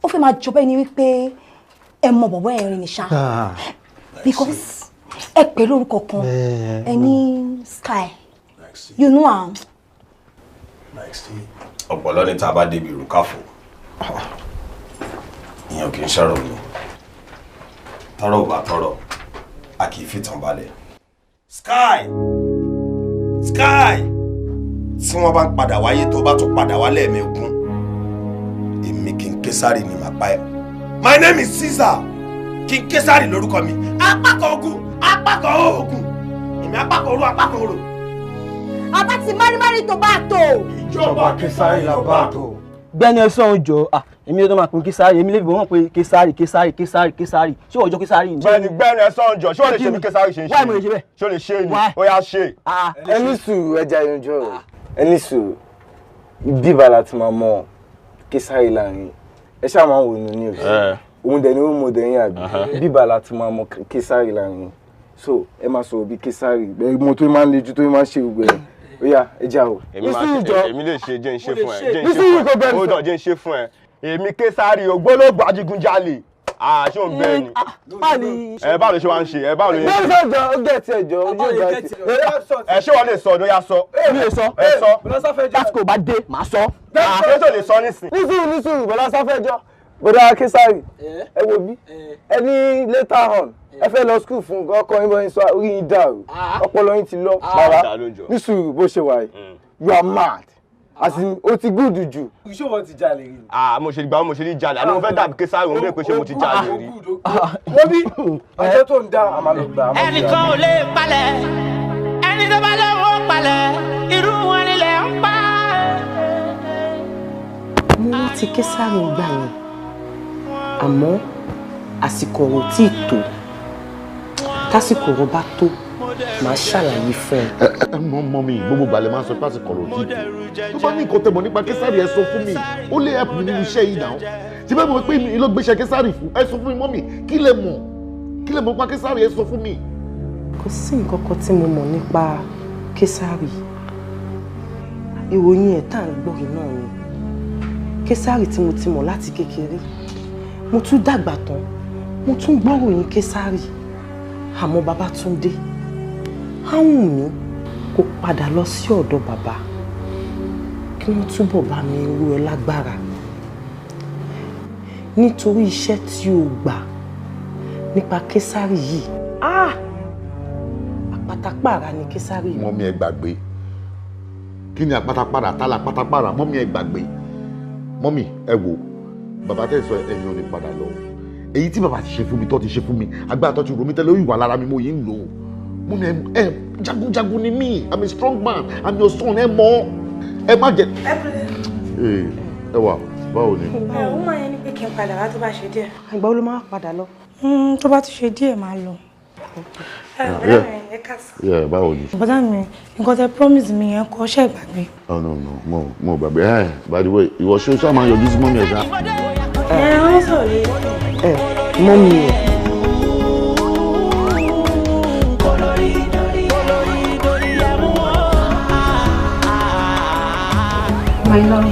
Ó fẹ́ máa jọ bẹ́ẹ̀ ni wípé ẹ mọ bọ̀bọ̀ yẹn rí ni ṣá. Because ẹ pè lórúkọ kan, ẹ ní Sky. You know am.
Ọ̀pọ̀lọ́ ní tá a bá débi ìrùkàfò, ìyẹn kì í ṣọ̀rọ̀ mi. Tọ́rọ̀ ò bá tọ́rọ̀, a kì í fìtàn balẹ̀. Sky, Sky, tí wọ́n bá ń padà wáyé, tó bá tún padà wá lẹ́ẹ̀mẹ́gún, èmi kì í Késàrì ni màá pa ẹ́. My name is Caesar. Kì í Késàrì lórúkọ mi. Apá kan ogun, apá kan oògùn, èmi apá kan oró, apá kan orò.
Àbá ti márímárí tó bá tó.
Ìjọba Késàrì la bá tó.
Gbẹ́ni ẹ sọ̀hún jọ, èmi tó máa pín Késàrì, èmi lè fi wọ́n pé Késàrì, Késàrì, Késàrì, Késàrì. Ṣé ọjọ́ Késàrì ni?
Gbẹ́ni, gbẹ́ni ẹ sọ̀hún jọ, ṣé o lè ṣe bí Késàrì ṣe ń ṣe?
Wáyé mo lè ṣe bẹ́ẹ̀.
Ṣé o lè ṣe ni? Ó yá, ṣe.
Ẹ ní sùúrù, ẹja ìrìnjọ rẹ. Ẹ ní sùúrù. Bíbá la ti máa mọ Késàrì láàrin. Ẹ ṣáà máa ń wò ní news. Òun dẹ̀ ni ó mọ̀ dẹ̀yìn àbí. Bíbá la ti máa mọ Késàrì láàrin. So ẹ máa sọ̀rọ̀ bí Késàrì. Ẹ mọ tó máa ń lejú, tó máa ń ṣe gbogbo ẹ̀. Ó yá, ẹ já o.
Èmi lè ṣe, jẹ́ ń ṣe fún ẹ, jẹ́ ń ṣe fún ẹ, ó dọ̀, jẹ́ ń ṣe fún ẹ. Èmi Késàrì, ògbólógbò ajigunjalè, àṣé òun bẹ́ẹ̀ ni. Ẹ báwo ló ṣe wá ń ṣe? Ẹ báwo ló ṣe?
Bẹ́ẹ̀ sọ jọ, ó gẹ̀ tiẹ̀ jọ, ojú ìgbà tiẹ̀.
Ẹ ṣé wọ́n lè sọ ọdún yá sọ.
Èmi lè sọ.
Ẹ sọ.
Tásìkò bá dé, màá sọ.
Ṣé tó lè sọ nísìn?
Nísìnyí, nísìnyí, bọ́lá sáfẹ́jọ́. Bọ́dá Késàrì, ẹ wo bí ẹ ní later on, ẹ fẹ́ lọ school fún ọkọ yín, bọ́ yín sọ orí yín dàrú, ọpọlọ yín ti lọ. Bàbá, nísìnyí, bó ṣe wà yìí, you are mad, as in o ti gúdù jù.
Ṣé wọ́n ti jalè rí ni?
Ah, mo ṣe gbà, mo ṣe ní jalè àní, mo fẹ́ dàbí Késàrì, òun bẹ́ẹ̀ pé ṣé mo ti jalè rí.
Wọ́n bí ọjọ́ tó ń dá àmàlò gbà.
Ẹnìkan ò lè palẹ̀, ẹni tó bá lọ́wọ́ palẹ̀, irú wọn nílẹ̀ ń pa.
Mo rántí Késàrì gbà yẹn, àmọ́ àsìkò ọ̀rọ̀ tí ì tó. Tásìkò ọ̀rọ̀ bá tó, màá ṣàlàyé fún ẹ.
Ẹ mọ mọ mi, gbogbo gbàlẹ̀ máa ń sọ pásìkò ọ̀rọ̀ tí tó bá ní nǹkan tẹ̀mọ̀ nípa Késàrì, ẹ sọ fún mi, ó lè help mi nínú iṣẹ́ yìí náà. Tí bẹ́ẹ̀ mọ̀ pé mi ló gbéṣẹ́ Késàrì fún, ẹ sọ fún mi, mọ́mì, kí lẹ mọ̀, kí lẹ mọ̀ nípa Késàrì, ẹ sọ fún mi.
Kò sí nǹkan kan tí mo mọ̀ nípa Késàrì. Ìròyìn ẹ̀ tá à ń gbọ́ yìí náà ni Késàrì tí mo ti mọ̀ láti kékeré. Mo tún dàgbà tán, mo tún gbọ́ròyìn Késàrì. Àmọ́ Babátúndé, á wù mí Kó padà lọ sí ọ̀dọ̀ bàbá kí wọ́n túbọ̀ bá mi rú ẹ lágbára, nítorí iṣẹ́ tí o gbà nípa Késárì yìí, ah, àpátápàrà ni Késárì.
Mummy, ẹ gbàgbé. Kí ni àpátápàrà? Tá la àpátápàrà? Mummy, ẹ gbàgbé. Mummy, ẹ wò, bàbá tẹ̀ sọ, ẹ̀yin ò ní padà lọ. Èyí tí bàbá ti ṣe fún mi, tó ti ṣe fún mi, agbára tó ti rò mí tẹ́lẹ̀, ó ìwà lára mi, mo yìí ń lò ó. Mummy, ẹ jagunjagun ni mí. I'm a strong man. I'm your son. Ẹ mọ̀, ẹ má jẹ. Ẹ ẹ wà, báwo ni?
Ẹ ó máa yẹn ní pé kí n padà wá tó bá ṣe díẹ̀.
Ìgbà wo ló máa padà lọ?
Tó bá ti ṣe díẹ̀, máa lọ. Ẹ bọ́dá mi, ẹ káàsán.
Yeah, báwo ni?
Bọ́dá mi, nǹkan tẹ promise mi yẹn kọ́, ṣe ìgbàgbé?
Oh, no, no, mo gbàgbé. Ẹ by the way, ìwọ ṣé o ṣáà máa yọjú sí mummy ẹ̀ ṣá?
Ẹ wọ́n sọ̀rọ̀ lé.
Ẹ mummy ẹ̀.
My love.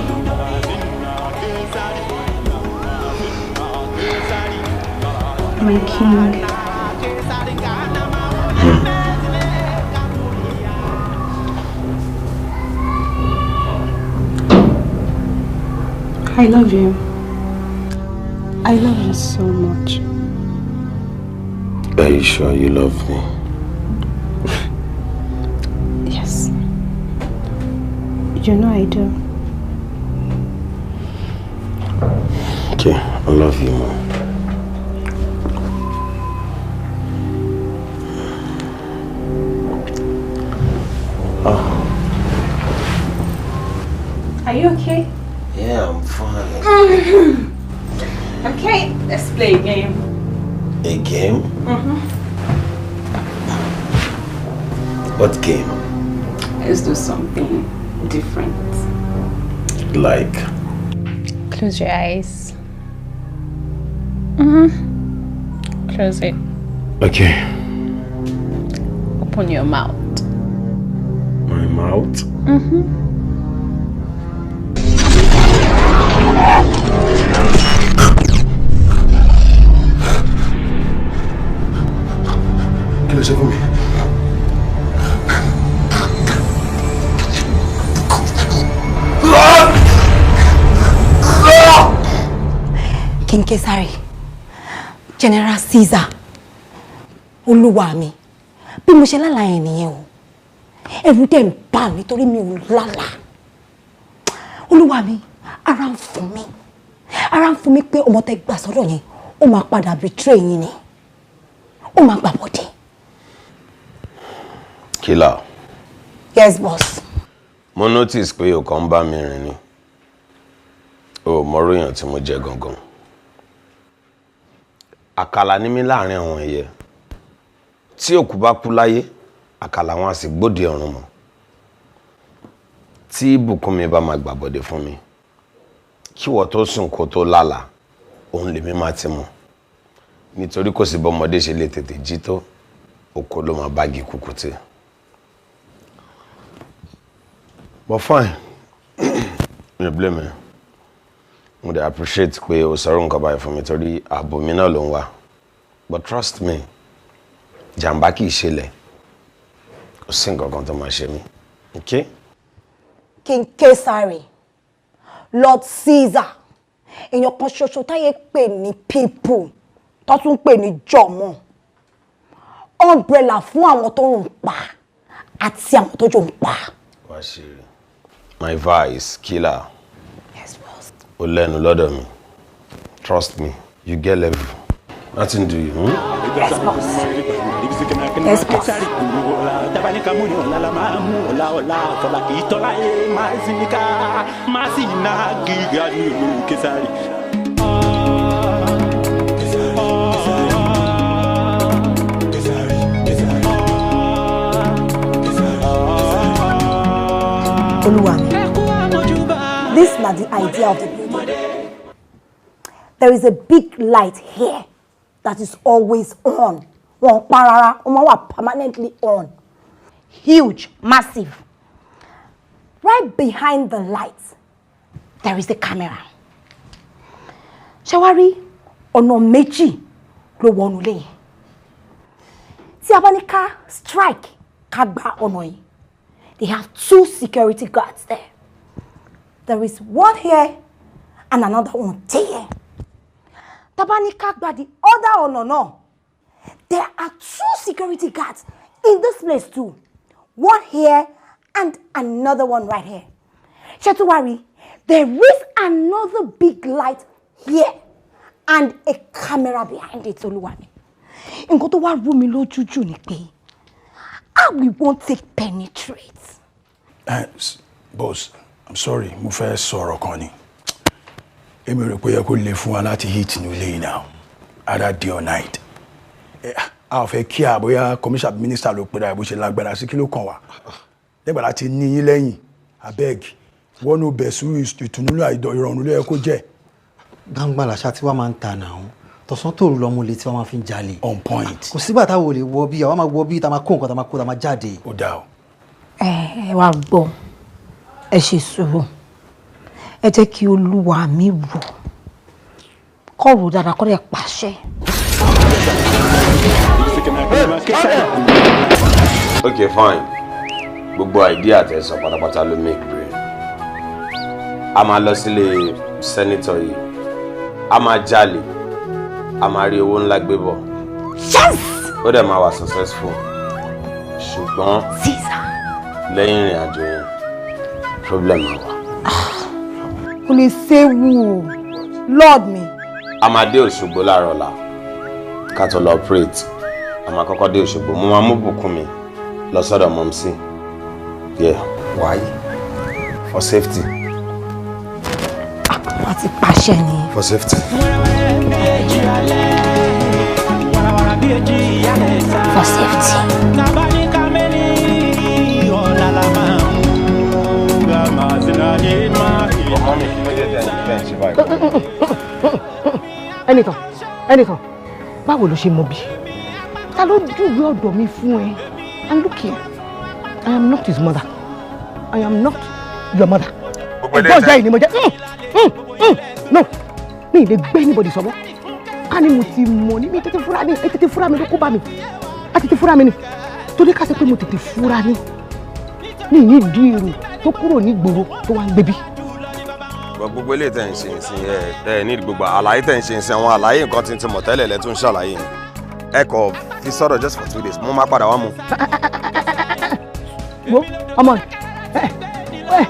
My king. I love you. I love you so much.
Are you sure you love me?
Yes. You know I do.
Okay, I love you more. Oh.
Are you okay?
Yeah, I'm fine.
Okay, let's play a game.
A game?
Mm-hmm.
What game?
Let's do something different.
Like?
Close your eyes. Mm-hmm. Close it.
Okay.
Open your mouth.
My mouth?
Mm-hmm.
Kí ló ṣe fún mi?
King Kesari, General Caesar, olúwa mi, bí mo ṣe lálàá yẹn nìyẹn o. Ẹ̀rù dẹ̀ ń bà mí torí mi ò lálàá. Olúwa mi, ara ń fún mi. Ara ń fún mi pé ọmọ tẹ́ gbà sọ́dọ̀ yẹn, ó máa padà betray yín ni. Ó máa gbà bọ́dé.
Killer.
Yes, boss.
Mo notice pé o kàn ń bá mi rìn ni. O mọ èèyàn tí mo jẹ́ gangan. Àkàlà ní mí láàrin àwọn ẹyẹ. Tí òkú bá kú láyé, àkàlà wọn á sì gbóde ọ̀run mọ́. Tí ìbùkún mi bá máa gbàbọ̀dé fún mi, kí wọ́n tó sùn kó tó lálàá, òun lèmi máa ti mọ̀. Nítorí kò sí bọ́mọdé ṣe lè tètè jí tó, oko ló máa bági kúkúté. But fine, mi ò blame ẹ. Mo dey appreciate pé o sọ̀rọ̀ nǹkan báyìí fún mi torí ààbò mi náà ló ń wá. But trust me, jàǹbá kì í ṣẹlẹ̀. Kò sí nǹkan kan tó máa ṣe mí. Okay?
King Kesari, Lord Caesar, èèyàn kan ṣoṣo táyé pè ní people, tó tún pè ní jọmọ. Umbrella fún àwọn tó ń pa àti àwọn tó jò ń pa.
Wá ṣe rí. My vice, killer.
Yes, boss.
O lẹ́nu lọ́dọ̀ mi. Trust me, you get level. Nothing do you. Hmm?
Yes, boss. Yes, boss. Olúwa mi, this na the idea of the building. There is a big light here that is always on. Wọn pa rárá, ó máa wà permanently on. Huge, massive. Right behind the light, there is a camera. Ṣé wá rí, ọ̀nà méjì ló wọnú ilé yẹn. Tí a bá ní ká strike, ká gba ọ̀nà yìí, They have two security guards there. There is one here and another one there. Tá bá ní ká gba the other ọ̀nà náà, there are two security guards in this place too. One here and another one right here. Ṣé tún wá rí, there is another big light here and a camera behind it, Olúwa mi. Nǹkan tó wá rú mi lójú jù ni pé how we won't take penetrate.
Boss, I'm sorry, mo fẹ́ sọ̀rọ̀ kan ni. Èmi rò pé ó yẹ kó le fún wa láti hit ní ilé yìí now, either day or night. A ò fẹ́ kí a bóyá commissioner, minister ló pera ẹ̀, bó ṣe lágbára sí, kí ló kàn wá. Nígbà láti ní yín lẹ́yìn, abeg, wọ́n ní bẹ̀ sùúrù, ìtùnú ìrọ̀rùn ló yẹ kó jẹ́.
Gbangba làṣà tí wàá máa ń ta náà, tọ̀sán tòru lọ́mú létí wàá máa fi ń jalè.
On point.
Kò sígbà táwọn ò lè wọ bí, àwa máa wọ bí, tá máa kó nǹkan, tá máa kó, tá máa jáde.
Ó dáa o.
Ẹ wá gbọ́, ẹ ṣe sùúrù, ẹ jẹ́ kí olúwa mi rò kọ́ rò dáadáa kọ́ dẹ̀ pàṣẹ.
Okay, fine. Gbogbo idea tẹ́ sọ pátápátá ló make brain. A máa lọ sílé senator yìí, a máa jalè, a máa rí owó ńlá gbé bọ̀.
Yes!
Ó dẹ̀ máa wà successful, ṣùgbọ́n lẹ́yìn ìrìn àjò yẹn, problem máa wà.
Kò lè séwu o, lord mi.
A máa dé Òṣogbo láàárọ̀ ọ̀la ká tó lọ operate. A máa kọ́kọ́ dé Òṣogbo, mo máa mú bùkún mi lọ sọ́dọ̀ mọ́mísí. Yeah, why? For safety.
A ti pàṣẹ ni.
For safety.
For safety.
Ọmọ mi, kí ló dé tẹ̀ ń ṣe báyìí?
Ẹnìkan, ẹnìkan, báwo ló ṣe mọ bí? Ta ló júwe ọ̀dọ̀ mi fún ẹ? And look here, I am not his mother. I am not your mother. Ẹ̀gbọ́n ìyá yìí ni mo jẹ́. No, mi ì lè gbé anybody sọ́wọ́. Ká ní mo ti mọ̀ ní mi tètè fúra ní, tètè fúra mi ló kó bá mi. A tètè fúra mi ni. Torí ká ṣe pé mo tètè fúra ní. Mi ní ìdí èrò tó kúrò ní ìgboro tó wá ń gbébí.
Gbogbo eléyìí tẹ̀ ń ṣe ìsìn, ẹ ní gbogbo àlàyé tẹ̀ ń ṣe ìsìn, àwọn àlàyé nǹkan tí ń ti mọ̀ tẹ́lẹ̀ lẹ́ tún ṣàlàyé yẹn. Ẹ kò fi sọ̀rọ̀ just for 2 days, mo máa padà wá mu.
Wo ọmọ ẹ ẹ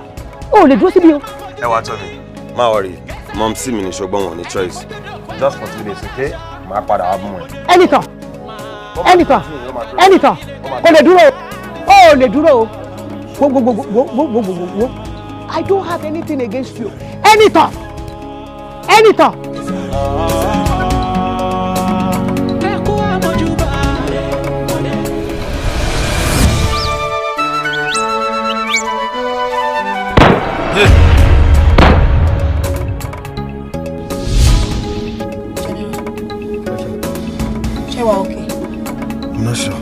o lè dúró síbi o.
Ẹ wá tọ́ mi, má worry, mom sí mi ní ṣùgbọ́n wọn ní choice. Just for 2 days, okay? Máa padà wá mú ẹ.
Ẹnìkan, ẹnìkan, ẹnìkan, kò lè dúró o, ò lè dúró o. Wo wo wo wo wo wo wo wo, I don't have anything against you. Ẹnìkan, ẹnìkan.
Ṣé wàá okay?
I'm not sure.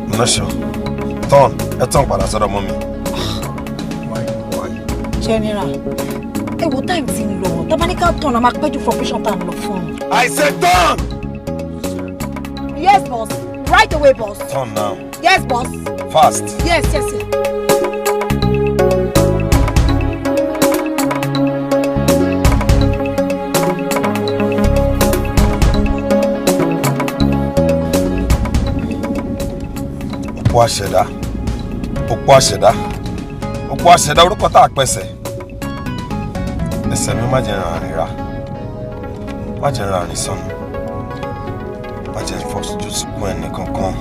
I'm not sure. Turn, ẹ turn padà sọ́dọ̀ mọ́ mi.
General, ẹ wo time ti ń lọ, tabaníkà tán, a máa péjú for operation tá à ń lọ fún un.
I said turn!
Yes, boss. Right away, boss.
Turn now.
Yes, boss.
Fast.
Yes, yes, yes.
Òpó àṣẹdá, òpó àṣẹdá, òpó àṣẹdá, orúkọ tá a pẹsẹ̀ ẹsẹ̀ mi, má jẹ́ ràn rà, má jẹ́ ràn sọnù, má jẹ́ fojú sunkún ẹnì kankan,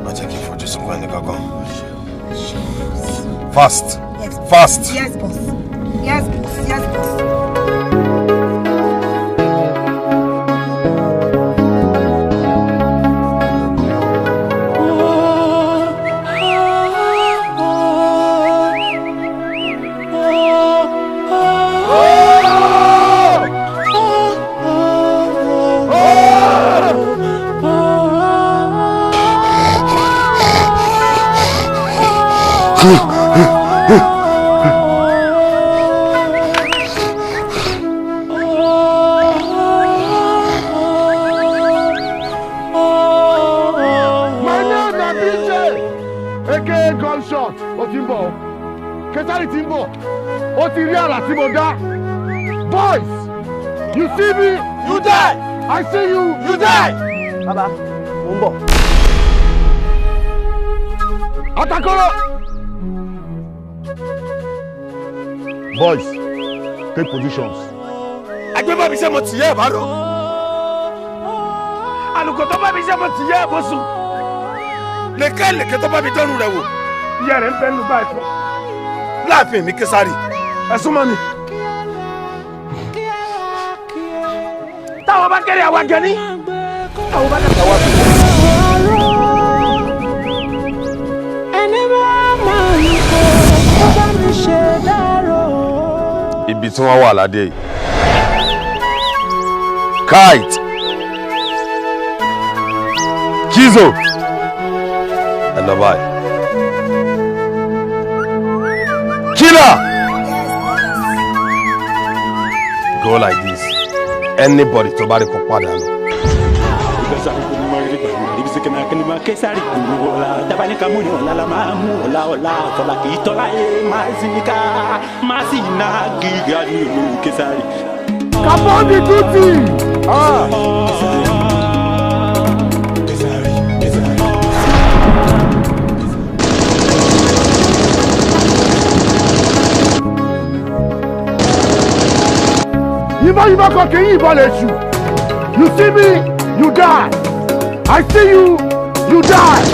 má jẹ́ kí n fojú sunkún ẹnì kankan. Fast.
Yes.
Fast.
Yes, boss. Yes, boss. Yes, boss.
My name na BJ.
Aka gunshot, ó ti ń bọ̀ o. Kesari ti ń bọ̀. Ó ti rí àrà tí mo dá. Boys, you see me, you die. I see you, you die.
Bàbá, mo ń bọ̀.
Atakoro. Boys, take positions.
Agbébọ̀bí ṣé mo tì yẹ́ ẹ̀ bá rò? Àlùkò tó bá mi ṣe mo tì yẹ́ ẹ̀ bó sùn. Lèkẹ́lèkẹ́ tó bá mi dọ́rùn rẹ̀ wò.
Ìyá rẹ̀ ń bẹ́nu báyìí fún.
Láàfin mi Késárì, ẹ súnmọ́ mi. Táwọn bá kéré àwa gẹ̀ní. Táwọn bá dàgbà wá bí.
Ẹni bá máa ń kó kó bá mi ṣe dárò.
Ibi tí wọ́n wà ládé yìí. Kite. Chizo. Ẹ lọ báyìí. Killer. Go like this. Anybody tó bá rí kó padà lọ.
Kapodi tutti. Ah. Yìnbọn yìnbọn kan kì í yìnbọn lè ṣù. You see me, you die. I see you, you die.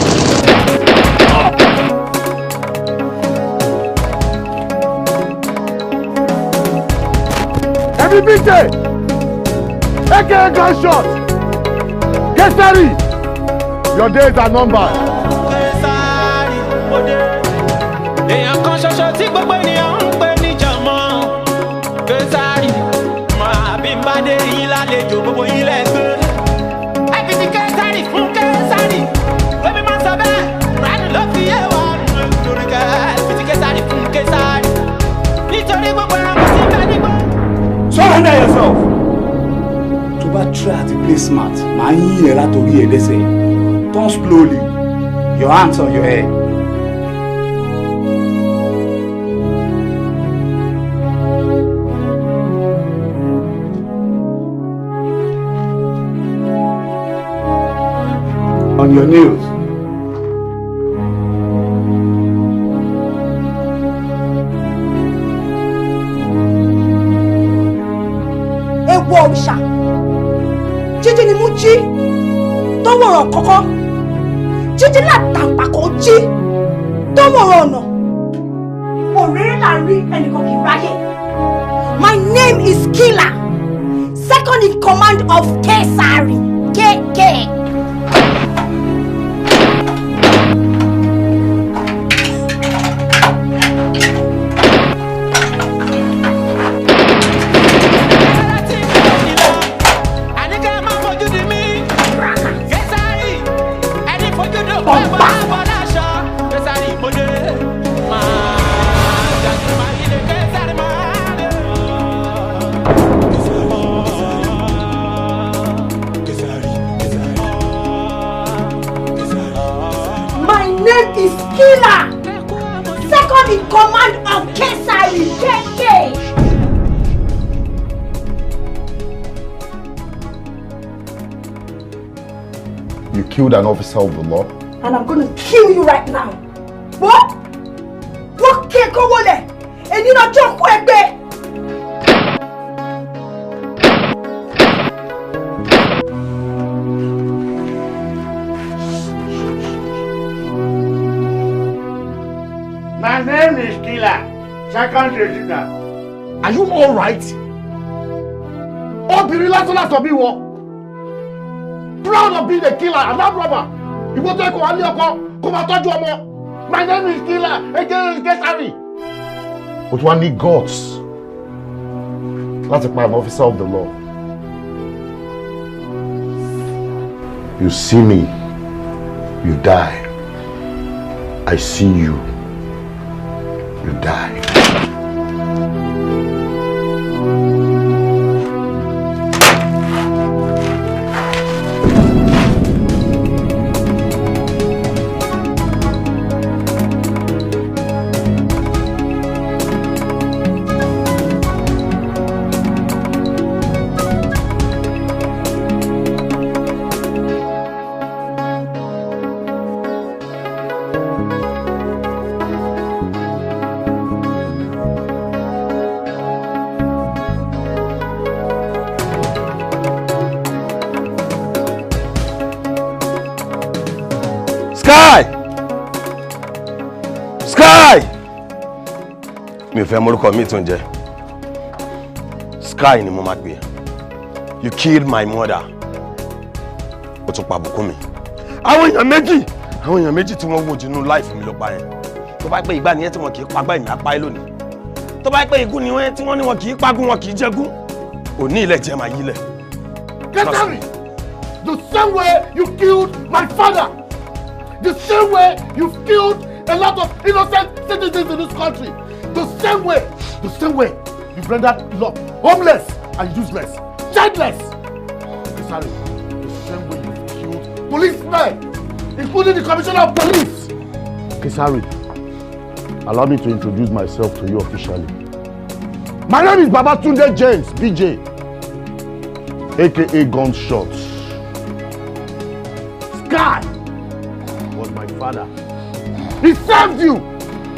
Ẹbí bíjè, aka gunshot, Kesari, your days are numbered.
Kesari òde. Èèyàn kan ṣoṣo tí gbogbo ènìyàn ń pè ní jọmọ. Kesari máa bí n bá dé yín lálejò gbogbo yín lẹ́gbẹ́. Ẹ fi ti Kesari fún Kesari. Wẹ́bí máa sọ bẹ́ẹ̀, Ránì ló fi yé wa nítorí kẹ́ fi ti Kesari fún Kesari. Nítorí gbogbo ẹranko tí bẹ́ẹ̀ nígbà.
Surrender yourself. Tó bá try to play smart, màá yín ẹ látòrí ẹ lẹ́sẹ̀. Turn slowly, your hands on your head. On your knees.
Ewu òrìṣà jíjí ni mú jí tó wọ̀rọ̀ kọ́kọ́ jíjí látàǹpàkò jí tó wọ̀rọ̀ ọ̀nà òréré là ń rí ẹnìkan kì í ráyè. My name is Killer, second in command of Kesari KK.
Àníkẹ́ má fojú di mí. Kesari ẹni fojú di òkú ẹ̀ bọ́lá bọ́lá aṣọ. Kesari ìmọ̀dé máa jáde máa yílé Kesari máa lè.
My name is Killer, second in command of Kesari KK.
You killed an officer of the law.
And I'm gonna kill you right now. What? Wọ́n kí ẹ kó wọlé. Èyí lọ́jọ́ kú ẹgbẹ́.
My name is Killer, second resident.
Are you all right? Obìnrin lásán lásán bí wọ́n. Proud of being a killer and armed robber. Ìwọ tó yẹ kó wá lé ọkọ kó máa tọ́jú ọmọ. My name is Killer, aka Kesari. O tún wá ní guts láti pa an officer of the law. You see me, you die. I see you, you die.
Mi ò fẹ́ morúkọ mi tó ń jẹ́. Sky ni mo máa pè é. You killed my mother. Ó tún pa bùkún mi. Àwọn èèyàn méjì tí wọ́n wò jù nínú life mi ló pa yẹn. Tó bá pẹ́ ìgbà nìyẹn tí wọn kì í pagbá, èmi apá ẹ lónìí. Tó bá pẹ́ igún ni wọ́n tí wọ́n ní wọn kì í pagún, wọn kì í jẹ́gún. Òní ilẹ̀ jẹ́ máa yílẹ̀.
Kesari, the same way you killed my father, the same way you've killed a lot of innocent citizens in this country, the same way you've rendered law homeless and useless, childless. Kesari, the same way you've killed policemen, including the commissioner of police. Kesari, allow me to introduce myself to you officially. My name is Babatunde James, BJ, aka Gunshots. Sky was my father. He served you.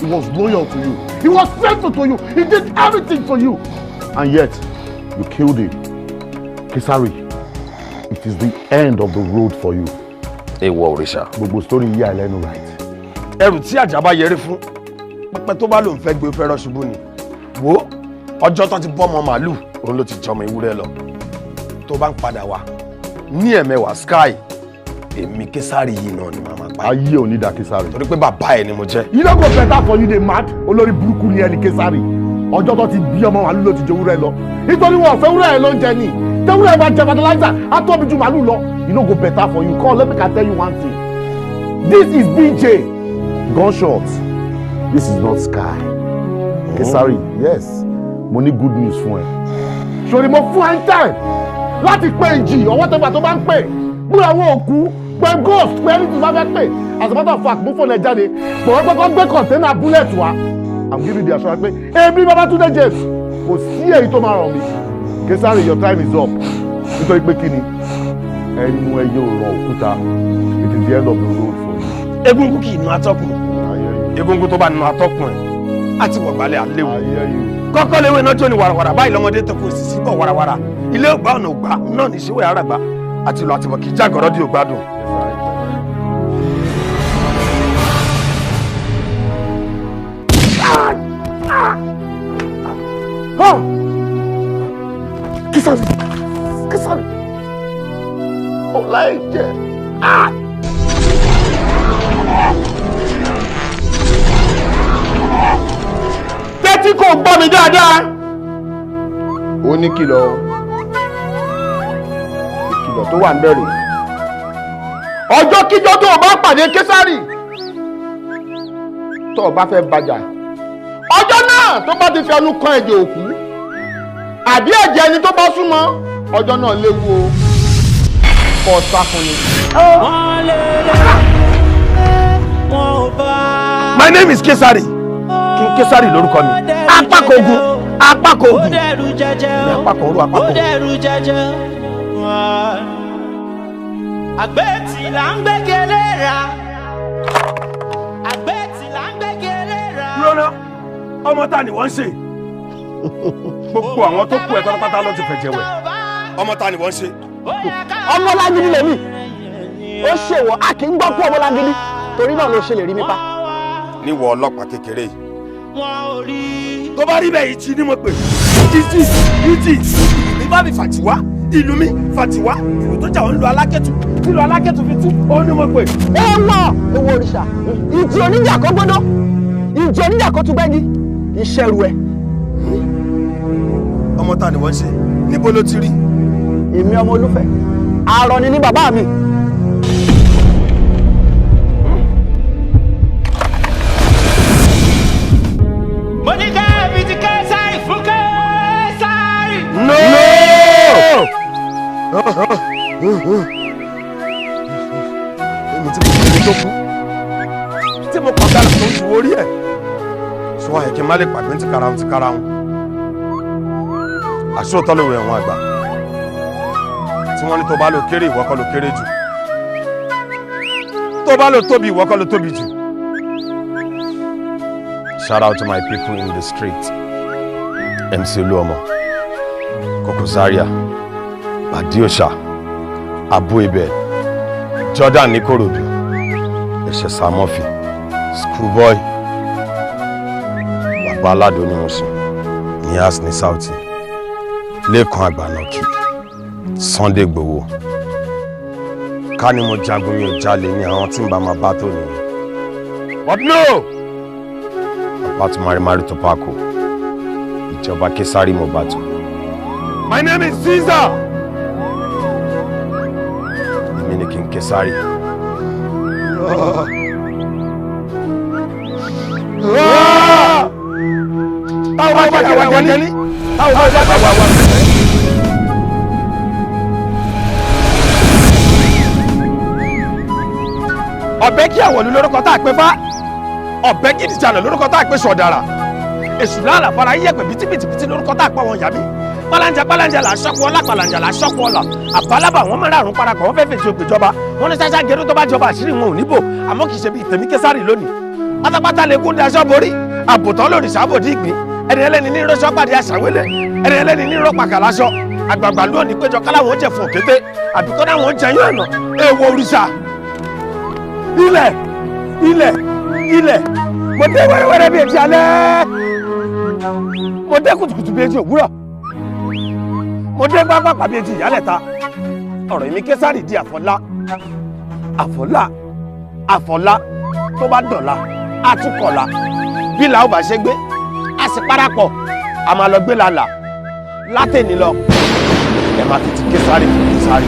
He was loyal to you. He was faithful to you. He did everything for you. And yet, you killed him. Kesari, it is the end of the road for you.
Èèwọ̀ òrìṣà.
Gbogbo story yìí àìlẹ́nu, right?
Ẹrù tí àjà bá yẹrí fún pẹpẹ, tó bá lòun fẹ́ gbé, fẹ́ rọ́ ṣubú ni. Wo ọjọ́ tó ti bọ́mọ màálù, òun ló ti jọmọ ewúrẹ́ lọ. Tó bá ń padà wá ní ẹ̀mẹ́wàá, Sky, èmi Késàrì yìí náà ni màá máa pa.
Ayé ò ní da, Kesari.
Torí pé bàbá ẹ̀ ni mo jẹ́.
You no go better for you, dey mad. Olórí burúkú ni ẹni Kesari. Ọjọ́ tó ti bí ọmọ màálù ló ti jẹ ewúrẹ́ lọ. Nítorí wọn ò fẹ́ ewúrẹ́ ẹ̀ ló ń jẹ ni. Tewúrẹ́ bá jẹ fertilizer, á tóbi ju màálù lọ. E no go better for you. Come, let me can tell you one thing. This is BJ. Gunshot. This is not Sky. Kesari, yes. Mo ní good news fún ẹ. Sori, mo fún ẹ time láti pé ìjì ọwọ́ tẹ́gbà tó bá ń pè. Pé àwọn òkú, pé ghost, pé anything bá fẹ́ pè. As a matter of fact, mo fóònù ẹ jáde. Bọ̀wọ́ pé kọ́ gbé container bullet wá. I'm giving the assurance pé èmi Babatunde James kò sí èyí tó máa ràn mí. Kesari, your time is up. Nítorí pé kí ni? Ẹnu ẹyẹ ò ràn òkúta. It is the end of the road for you.
Egungun kì í nu atọ́kùn. Egungun tó bá nu atọ́kùn ẹ̀ á ti wọ̀gbálẹ̀ àléwu. Kọ́kọ́ léwé náà jó ni wàràwàrà báyìí, lọ́mọdé tó kò sì sí bọ̀ wàràwàrà. Ilé ògbà, ọ̀nà ògbà náà ní ìṣíwẹ̀ àràgbà àti ìlú àtìmọ̀ kì í jágọ̀rọ̀ di ògbádùn.
Ah! Kesari! Kesari! Ọláìjẹ! Ah!
Tẹ́tí kò gbọ́ mi dáadáa. Ó ní kìlọ̀ ìkìlọ̀ tó wà ń bẹ̀rẹ̀. Ọjọ́ kíjọ́ tó o bá pàdé Késárì, tó o bá fẹ́ bàjà, ọjọ́ náà tó bá ti fi ẹnu kan ẹ̀jẹ̀ òkú àbí ẹ̀jẹ̀ ẹni tó bá súnmọ́, ọjọ́ náà léwu o, kọ́ ọ sá fún ni.
Wọ́n lé lé wọn ò bá.
My name is Kesari. King Kesari lórúkọ mi. Apákan ogun, apákan
Ó
ogun
dẹrù jẹjẹ.
Ní apákan orú,
Ó
apákan ogun.
dẹrù jẹjẹ. Àgbẹ̀tì là ń gbẹ́gẹ́lé ra. Àgbẹ̀tì là ń gbẹ́gẹ́lé ra.
Lọ́nà ọmọ ta ni wọ́n ń ṣe? Gbogbo àwọn tó kú ẹ pátápátá ló ti fẹ̀jẹ̀ wẹ̀. Ọmọ ta ni wọ́n ń ṣe?
Ọmọlágídí lèmi. Ó ṣèwọ, a kì í gbọ́ pé ọmọlágídí, torí náà ló ṣe lè rí mi pa.
Níwọ̀ ọlọ́pàá kékeré yìí. Tó bá rí bẹ́ẹ̀, ìjì ni mo pè. Ìjì, ìjì, ìlú bá mi fàtiwá, ìlú mi fàtiwá, ìlú tó jà ó ń lu alákẹ́tù, ìlú alákẹ́tù fi tú, òun ni mo pè.
Èèwọ̀, èèwọ̀ òrìṣà, ìjì oníjà kó gbóná, ìjì oníjà kó tún gbẹ́gi, ìṣẹ̀rù ẹ̀.
Ọmọ ta ni wọ́n ń ṣe? Níbo ló ti rí?
Èmi ọmọ olúfẹ́, àrọ̀ ni ní bàbá mi.
Mo ní ká fi ti Késárì fún Késárì.
No! Èmi tí mo kọ́ tó kú, tí mo pa dára tó ń ju orí ẹ̀. Sọ wáyé kí n má lè pàgbé ti karahun ti karahun. Àṣòótọ́ lòwe ẹ̀wọ̀n àgbà. Tí wọ́n ní tó bá lò kéré, ìwọ kọ́ ló kéré jù. Tó bá lò tóbi, ìwọ kọ́ ló tóbi jù. Shout out to my people in the street. MC Oluomo, Koko Zaria, Badiosha, Abu Ibel, Jordan Nikorodu, Eshe Samofi, Schoolboy, Baba. Ọba Aládò ní Mùsùn ní as ní South Lẹ́kan Àgbànàkì Sunday Igboho. Ká ní mo jagun, mi ò jalè ní àwọn tí ń bá máa bá tó nìyẹn. But no! Apart Marimari Tobacco, ìjọba Kesari mo bá tó. My name is Caesar. Èmi ni King Kesari.
Táwọn bá jẹ́ àwọn jẹ́ ní, táwọn bá jẹ́ àwọn jẹ́ ní.
Ọ̀bẹ kí àwọ̀lú lórúkọ tá a pè fá, ọ̀bẹ kí ìdìjànà lórúkọ tá a pè sọ̀dàrà, èṣù láàlà fara yíyẹ̀pẹ̀ bìtìbìtìbìtì lórúkọ tá a pè wọn yàmí. Palanja palanja là sọ́kù ọlá, palanja là sọ́kù ọlà. Àbálábà wọn márààrún parapọ̀, wọn fẹ́ẹ́ fèsì ògbèjọba. Wọn ní sáṣá gẹrú tó bá jọba, àṣírí wọn ò níbò, àmọ́ kì í ṣe bíi tèmi Késárì lónìí. Pátápátá lè kún daṣọ borí, àbòtán lórí sábòdì ìgbín. Ẹni ẹlẹ́ni ní rọ́ṣọ́ pàdé àṣàwélẹ̀, ẹni ẹlẹ́ni ní rọ́pàkà láṣọ. Àgbààgbà lónìí péjọ káláwọn ó jẹ fún òkété, àbíkọ́ náà wọn jẹ yín ọ̀nà èèwọ̀ òrìṣà. Ilẹ̀, ilẹ̀, ilẹ̀, mo dé wẹ́rẹ́wẹ́rẹ́ bíi etí alẹ́, mo dé kùtùkùtù bíi etí òwúrọ̀, mo dé pápápá bíi etí ìyálẹ̀ta. Ọ̀rọ̀ èmi Késárì di àfọlá, àfọlá, àfọlá. Tó bá dọ̀la, àtúkọ̀la. Bí làwọn bá ṣe gbé, a sì parapọ̀, a máa lọ gbé lálà. Látẹ̀ni lọ, ẹ máa fi ti Késárì fún Késárì.